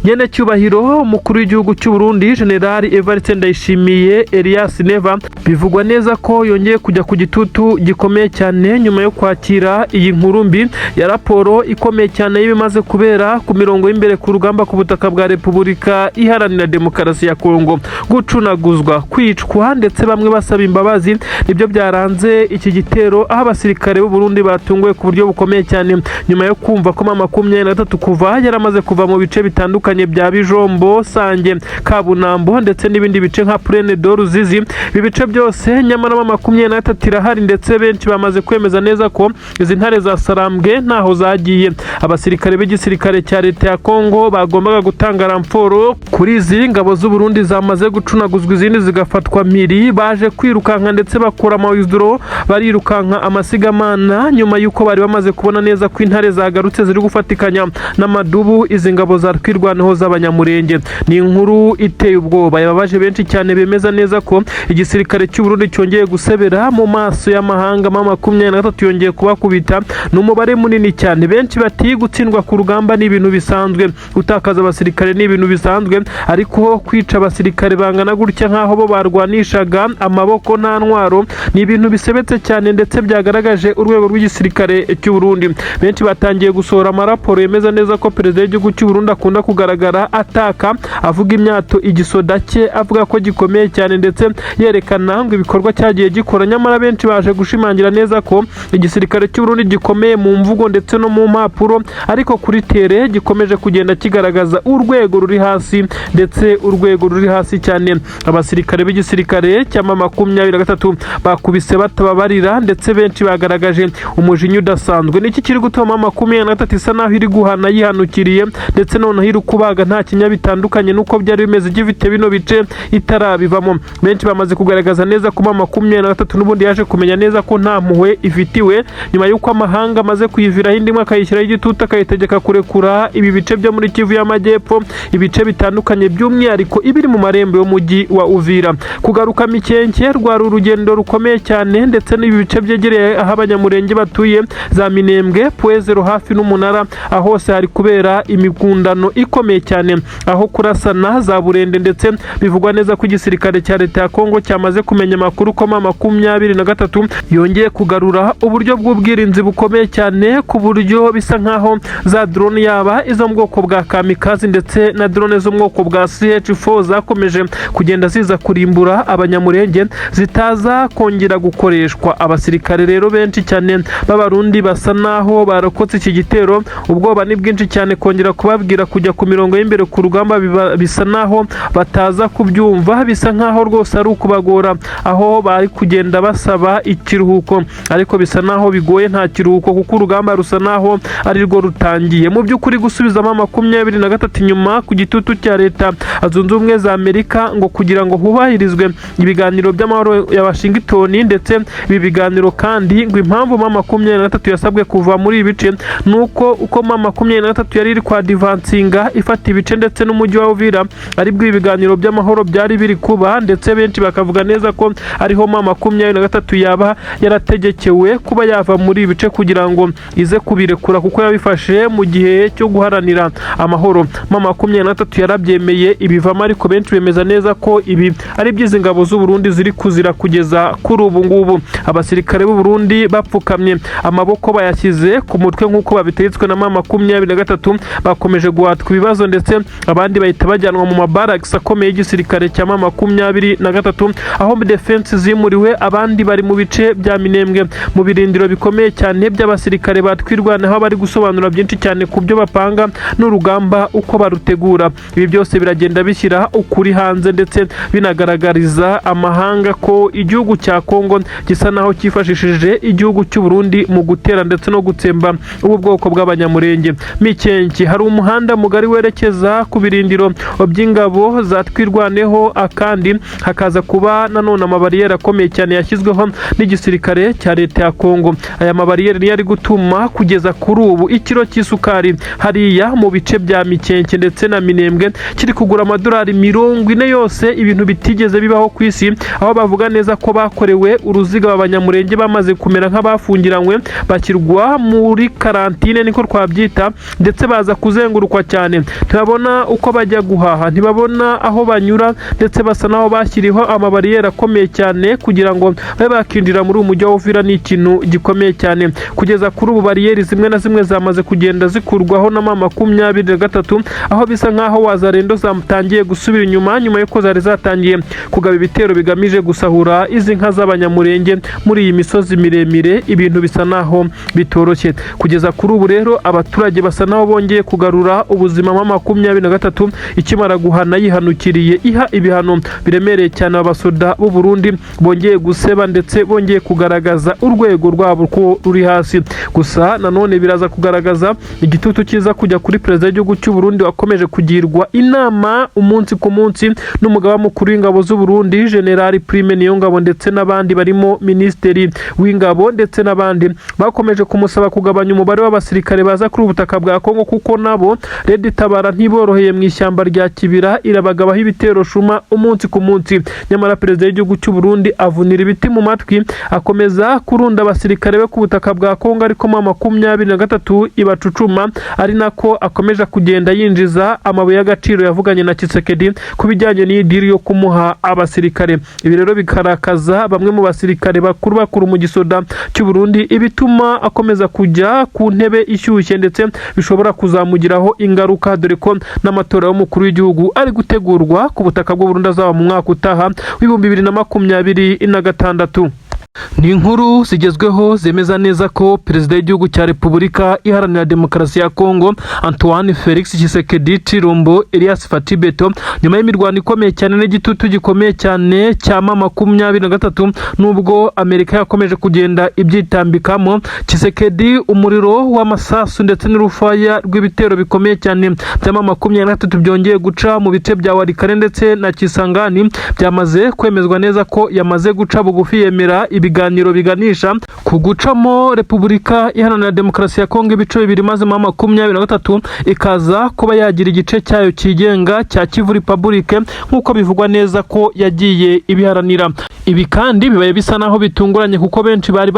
Nyene cyubahiro umukuru w'igihugu cy'u Burundi, General Evariste Ndayishimiye Elias Neva, bivugwa neza ko yongeye kujya ku gitutu gikomeye cyane nyuma yo kwakira iyi nkuru mbi ya raporo ikomeye cyane y'ibimaze kubera ku mirongo y'imbere ku rugamba ku butaka bwa Repubulika Iharanira Demokarasi ya Kongo. Gucunaguzwa, kwicwa ndetse bamwe basaba imbabazi, nibyo byaranze iki gitero, aho abasirikare b'u Burundi batunguwe ku buryo bukomeye cyane nyuma yo kumva ko M23 kuva yaramaze kuva mu bice bitandukanye bya Bijombo, Sange, Kabunambo ndetse n'ibindi bice nka Plaine de Ruzizi. Ibi bice byose nyamara M23 irahari, ndetse benshi bamaze kwemeza neza ko izi ntare za Sarambwe ntaho zagiye. Abasirikare b'igisirikare cya leta ya Kongo bagombaga gutanga renfort kuri izi ngabo z'u Burundi zamaze gucunaguzwa, izindi zigafatwa mpiri, baje kwirukanka ndetse bakora amawizidoro, barirukanka amasigamana nyuma y'uko bari bamaze kubona neza ko intare zagarutse ziri gufatikanya n'amadubu izi ngabo za Twirwaneho z'Abanyamurenge. Ni inkuru iteye ubwoba yababaje benshi cyane, bemeza neza ko igisirikare cy'u Burundi cyongeye gusebera mu maso y'amahanga. M23 yongeye kubakubita, ni umubare munini cyane. Benshi bati gutsindwa ku rugamba ni ibintu bisanzwe, gutakaza abasirikare ni ibintu bisanzwe, ariko kwica abasirikare bangana gutya nk'aho bo barwanishaga amaboko nta ntwaro ni ibintu bisebetse cyane, ndetse byagaragaje urwego rw'igisirikare cy'u Burundi. Benshi batangiye gusohora amaraporo yemeza neza ko perezida w'igihugu cy'u Burundi akunda kugaragara ataka, avuga imyato igisoda cye, avuga ko gikomeye cyane, ndetse yerekana ngo ibikorwa cyagiye gikora. Nyamara benshi baje gushimangira neza ko igisirikare cy'u Burundi gikomeye mu mvugo ndetse no mu mpapuro, ariko kuri terrain gikomeje kugenda kigaragaza urwego ruri hasi, ndetse urwego ruri hasi cyane. Abasirikare b'igisirikare cya M23 bakubise batababarira, ndetse benshi bagaragaje umujinya udasanzwe. Niki kiri gutuma M23 isa naho iri guhana yihanukiriye, ndetse noneho iri kubaga nta kinya, bitandukanye n'uko byari bimeze gifite bino bice itarabivamo? Benshi bamaze kugaragaza neza ko M23 n'ubundi yaje kumenya neza ko nta mpuhwe ifitiwe, nyuma y'uko amahanga amaze kuyiviraho indi imwe, akayishyiraho igitutu, akayitegeka kurekura ibi bice byo muri Kivu y'Amajyepfo, ibice bitandukanye by'umwihariko ibiri mu marembo y'umujyi wa Uvira. Kugaruka Mikenke rwari urugendo rukomeye cyane, ndetse n'ibi bice byegereye aho Abanyamurenge batuye, za Minembwe, Pwezero hafi n'umunara, aho hose hari kubera imigundano ikomeye cyane, aho kurasana za Burende. Ndetse bivugwa neza ko igisirikare cya leta ya Kongo cyamaze kumenya amakuru ko M23 yongeye kugarura uburyo bw'ubwirinzi bukomeye cyane, ku buryo bisa nkaho za drone, yaba izo mu bwoko bwa kamikazi ndetse na drone zo mu bwoko bwa CH4 zakomeje kugenda ziza kurimbura Abanyamurenge, zitaza kongera gukoreshwa. Abasirikare rero benshi cyane b'Abarundi basa naho barokotse iki gitero. Ubwoba ni bwinshi cyane, kongera kubabwira kujya ku mirongo y'imbere ku rugamba bisa naho bataza kubyumva, bisa nkaho rwose ari ukubagora, aho bari kugenda basaba ikiruhuko, ariko bisa naho bigoye, nta kiruhuko kuko urugamba rusa naho ari rwo rutangiye. Mu by'ukuri gusubizamo M23 inyuma ku gitutu cya Leta Zunze Ubumwe za Amerika ngo kugira ngo hubahirizwe ibiganiro by'amahoro ya Washington, ndetse ibi biganiro kandi ngo impamvu M23 yasabwe kuva muri ibi bice ni uko uko M23 yari iri kwadvancinga ifata ibice ndetse n'umujyi wa Uvira, aribwo ibi biganiro by'amahoro byari biri kuba, ndetse benshi bakavuga neza ko ariho M23 yaba yarategekewe kuba yava muri ibi bice kugira ngo ize kubirekura, kuko yabifashe mu gihe cyo guharanira amahoro. M23 yarabyemeye ibivamo, ariko benshi bemeza neza ko ibi ari by'izi ngabo z'u Burundi ziri kuzira kugeza kuri ubu ngubu. Abasirikare b'u Burundi bapfukamye, amaboko bayashyize ku mutwe nk'uko babitegetswe na M23, bakomeje guhatwa ibibazo, ndetse abandi bahita bajyanwa mu mabaragisi akomeye y'igisirikare cya M23, aho defense zimuriwe. Abandi bari mu bice bya Minembwe mu birindiro bikomeye cyane by'abasirikare batwirwanaho, bari gusobanura byinshi cyane ku byo bapanga n'urugamba uko barutegura. Ibi byose biragenda bishyira ukuri hanze, ndetse binagaragariza amahanga ko igihugu cya Kongo gisa naho cyifashishije igihugu cy'u Burundi mu gutera ndetse no gutsemba ubu bwoko bw'Abanyamurenge. Mikenke hari umuhanda mugari werekeza ku birindiro by'ingabo za Twirwaneho, akandi hakaza kuba nanone amabariyeri akomeye cyane yashyizweho n'igisirikare. Gisirikare cya leta ya Kongo. Aya mabariyeri niyo ari gutuma kugeza kuri ubu ikiro cy'isukari hariya mu bice bya Mikenke ndetse na Minembwe kiri kugura amadolari 40 yose, ibintu bitigeze bibaho ku isi, aho bavuga neza ko bakorewe uruziga. Abanyamurenge bamaze kumera nk'abafungiranywe, bashyirwa muri karantine niko twabyita, ndetse baza kuzengurukwa cyane, ntibabona uko bajya guhaha, ntibabona aho banyura, ndetse basa n'aho bashyiriweho amabariyeri akomeye cyane kugira ngo babe bakinjira muri uyu mujyi wa Uvira. Ni ikintu gikomeye cyane. Kugeza kuri ubu bariyeri zimwe na zimwe zamaze kugenda zikurwaho na M23, aho bisa nk'aho Wazalendo zatangiye gusubira inyuma nyuma y'uko zari zatangiye kugaba ibitero bigamije gusahura izi nka z'Abanyamurenge muri iyi misozi miremire. Ibintu bisa naho bitoroshye. Kugeza kuri ubu rero abaturage basa naho bongeye kugarura ubuzima. M23 ikimara guhana yihanukiriye, iha ibihano biremereye cyane abasoda b'u Burundi, bongeye guseba ndetse bongeye kugaragaza urwego rwabo ko ruri hasi. Gusa nanone biraza kugaragaza igitutu cyiza kujya kuri perezida w'igihugu cy'u Burundi, wakomeje kugirwa inama umunsi ku munsi n'umugaba mukuru w'ingabo z'u Burundi, General Prime Niyongabo, ndetse n'abandi barimo minisitiri w'ingabo ndetse n'abandi bakomeje kumusaba kugabanya umubare w'abasirikare baza kuri ubutaka bwa Kongo, kuko nabo Red Tabara ntiboroheye mu ishyamba rya Kibira, irabagabaho ibitero shuma umunsi ku munsi. Nyamara perezida w'igihugu cy'u Burundi avunira ibiti mu matwi, akomeza kurunda abasirikare be ku butaka bwa Kongo, ariko M23 ibacucuma, ari nako akomeje kugenda yinjiza amabuye y'agaciro yavuganye na Tshisekedi ku bijyanye n'iyi deal yo kumuha abasirikare. Ibi rero bikarakaza bamwe mu basirikare bakuru bakuru mu gisoda cy'u Burundi, ibituma akomeza kujya ku ntebe ishyushye, ndetse bishobora kuzamugiraho ingaruka, dore ko n'amatora y'umukuru w'igihugu ari gutegurwa ku butaka bw'u Burundi azaba mu mwaka utaha w'2026. Ni inkuru zigezweho zemeza neza ko perezida w'igihugu cya Repubulika Iharanira Demokarasi ya Kongo, Antoine Felix Tshisekedi Tshilombo Elias Fatshi Béton, nyuma y'imirwano ikomeye cyane n'igitutu gikomeye cyane cya M23, nubwo Amerika yakomeje kugenda ibyitambikamo, Tshisekedi umuriro w'amasasu ndetse n'urufaya rw'ibitero bikomeye cyane bya M23 byongeye guca mu bice bya Walikale ndetse na Kisangani, byamaze kwemezwa neza ko yamaze guca bugufi, yemera ibiganiro biganisha ku gucamo Repubulika Iharanira Demokarasi ya Kongo ibice bibiri, maze M23 ikaza kuba yagira igice cyayo cyigenga cya Kivu Republic, nk'uko bivugwa neza ko yagiye ibiharanira. Ibi kandi bibaye bisa naho bitunguranye, kuko benshi bari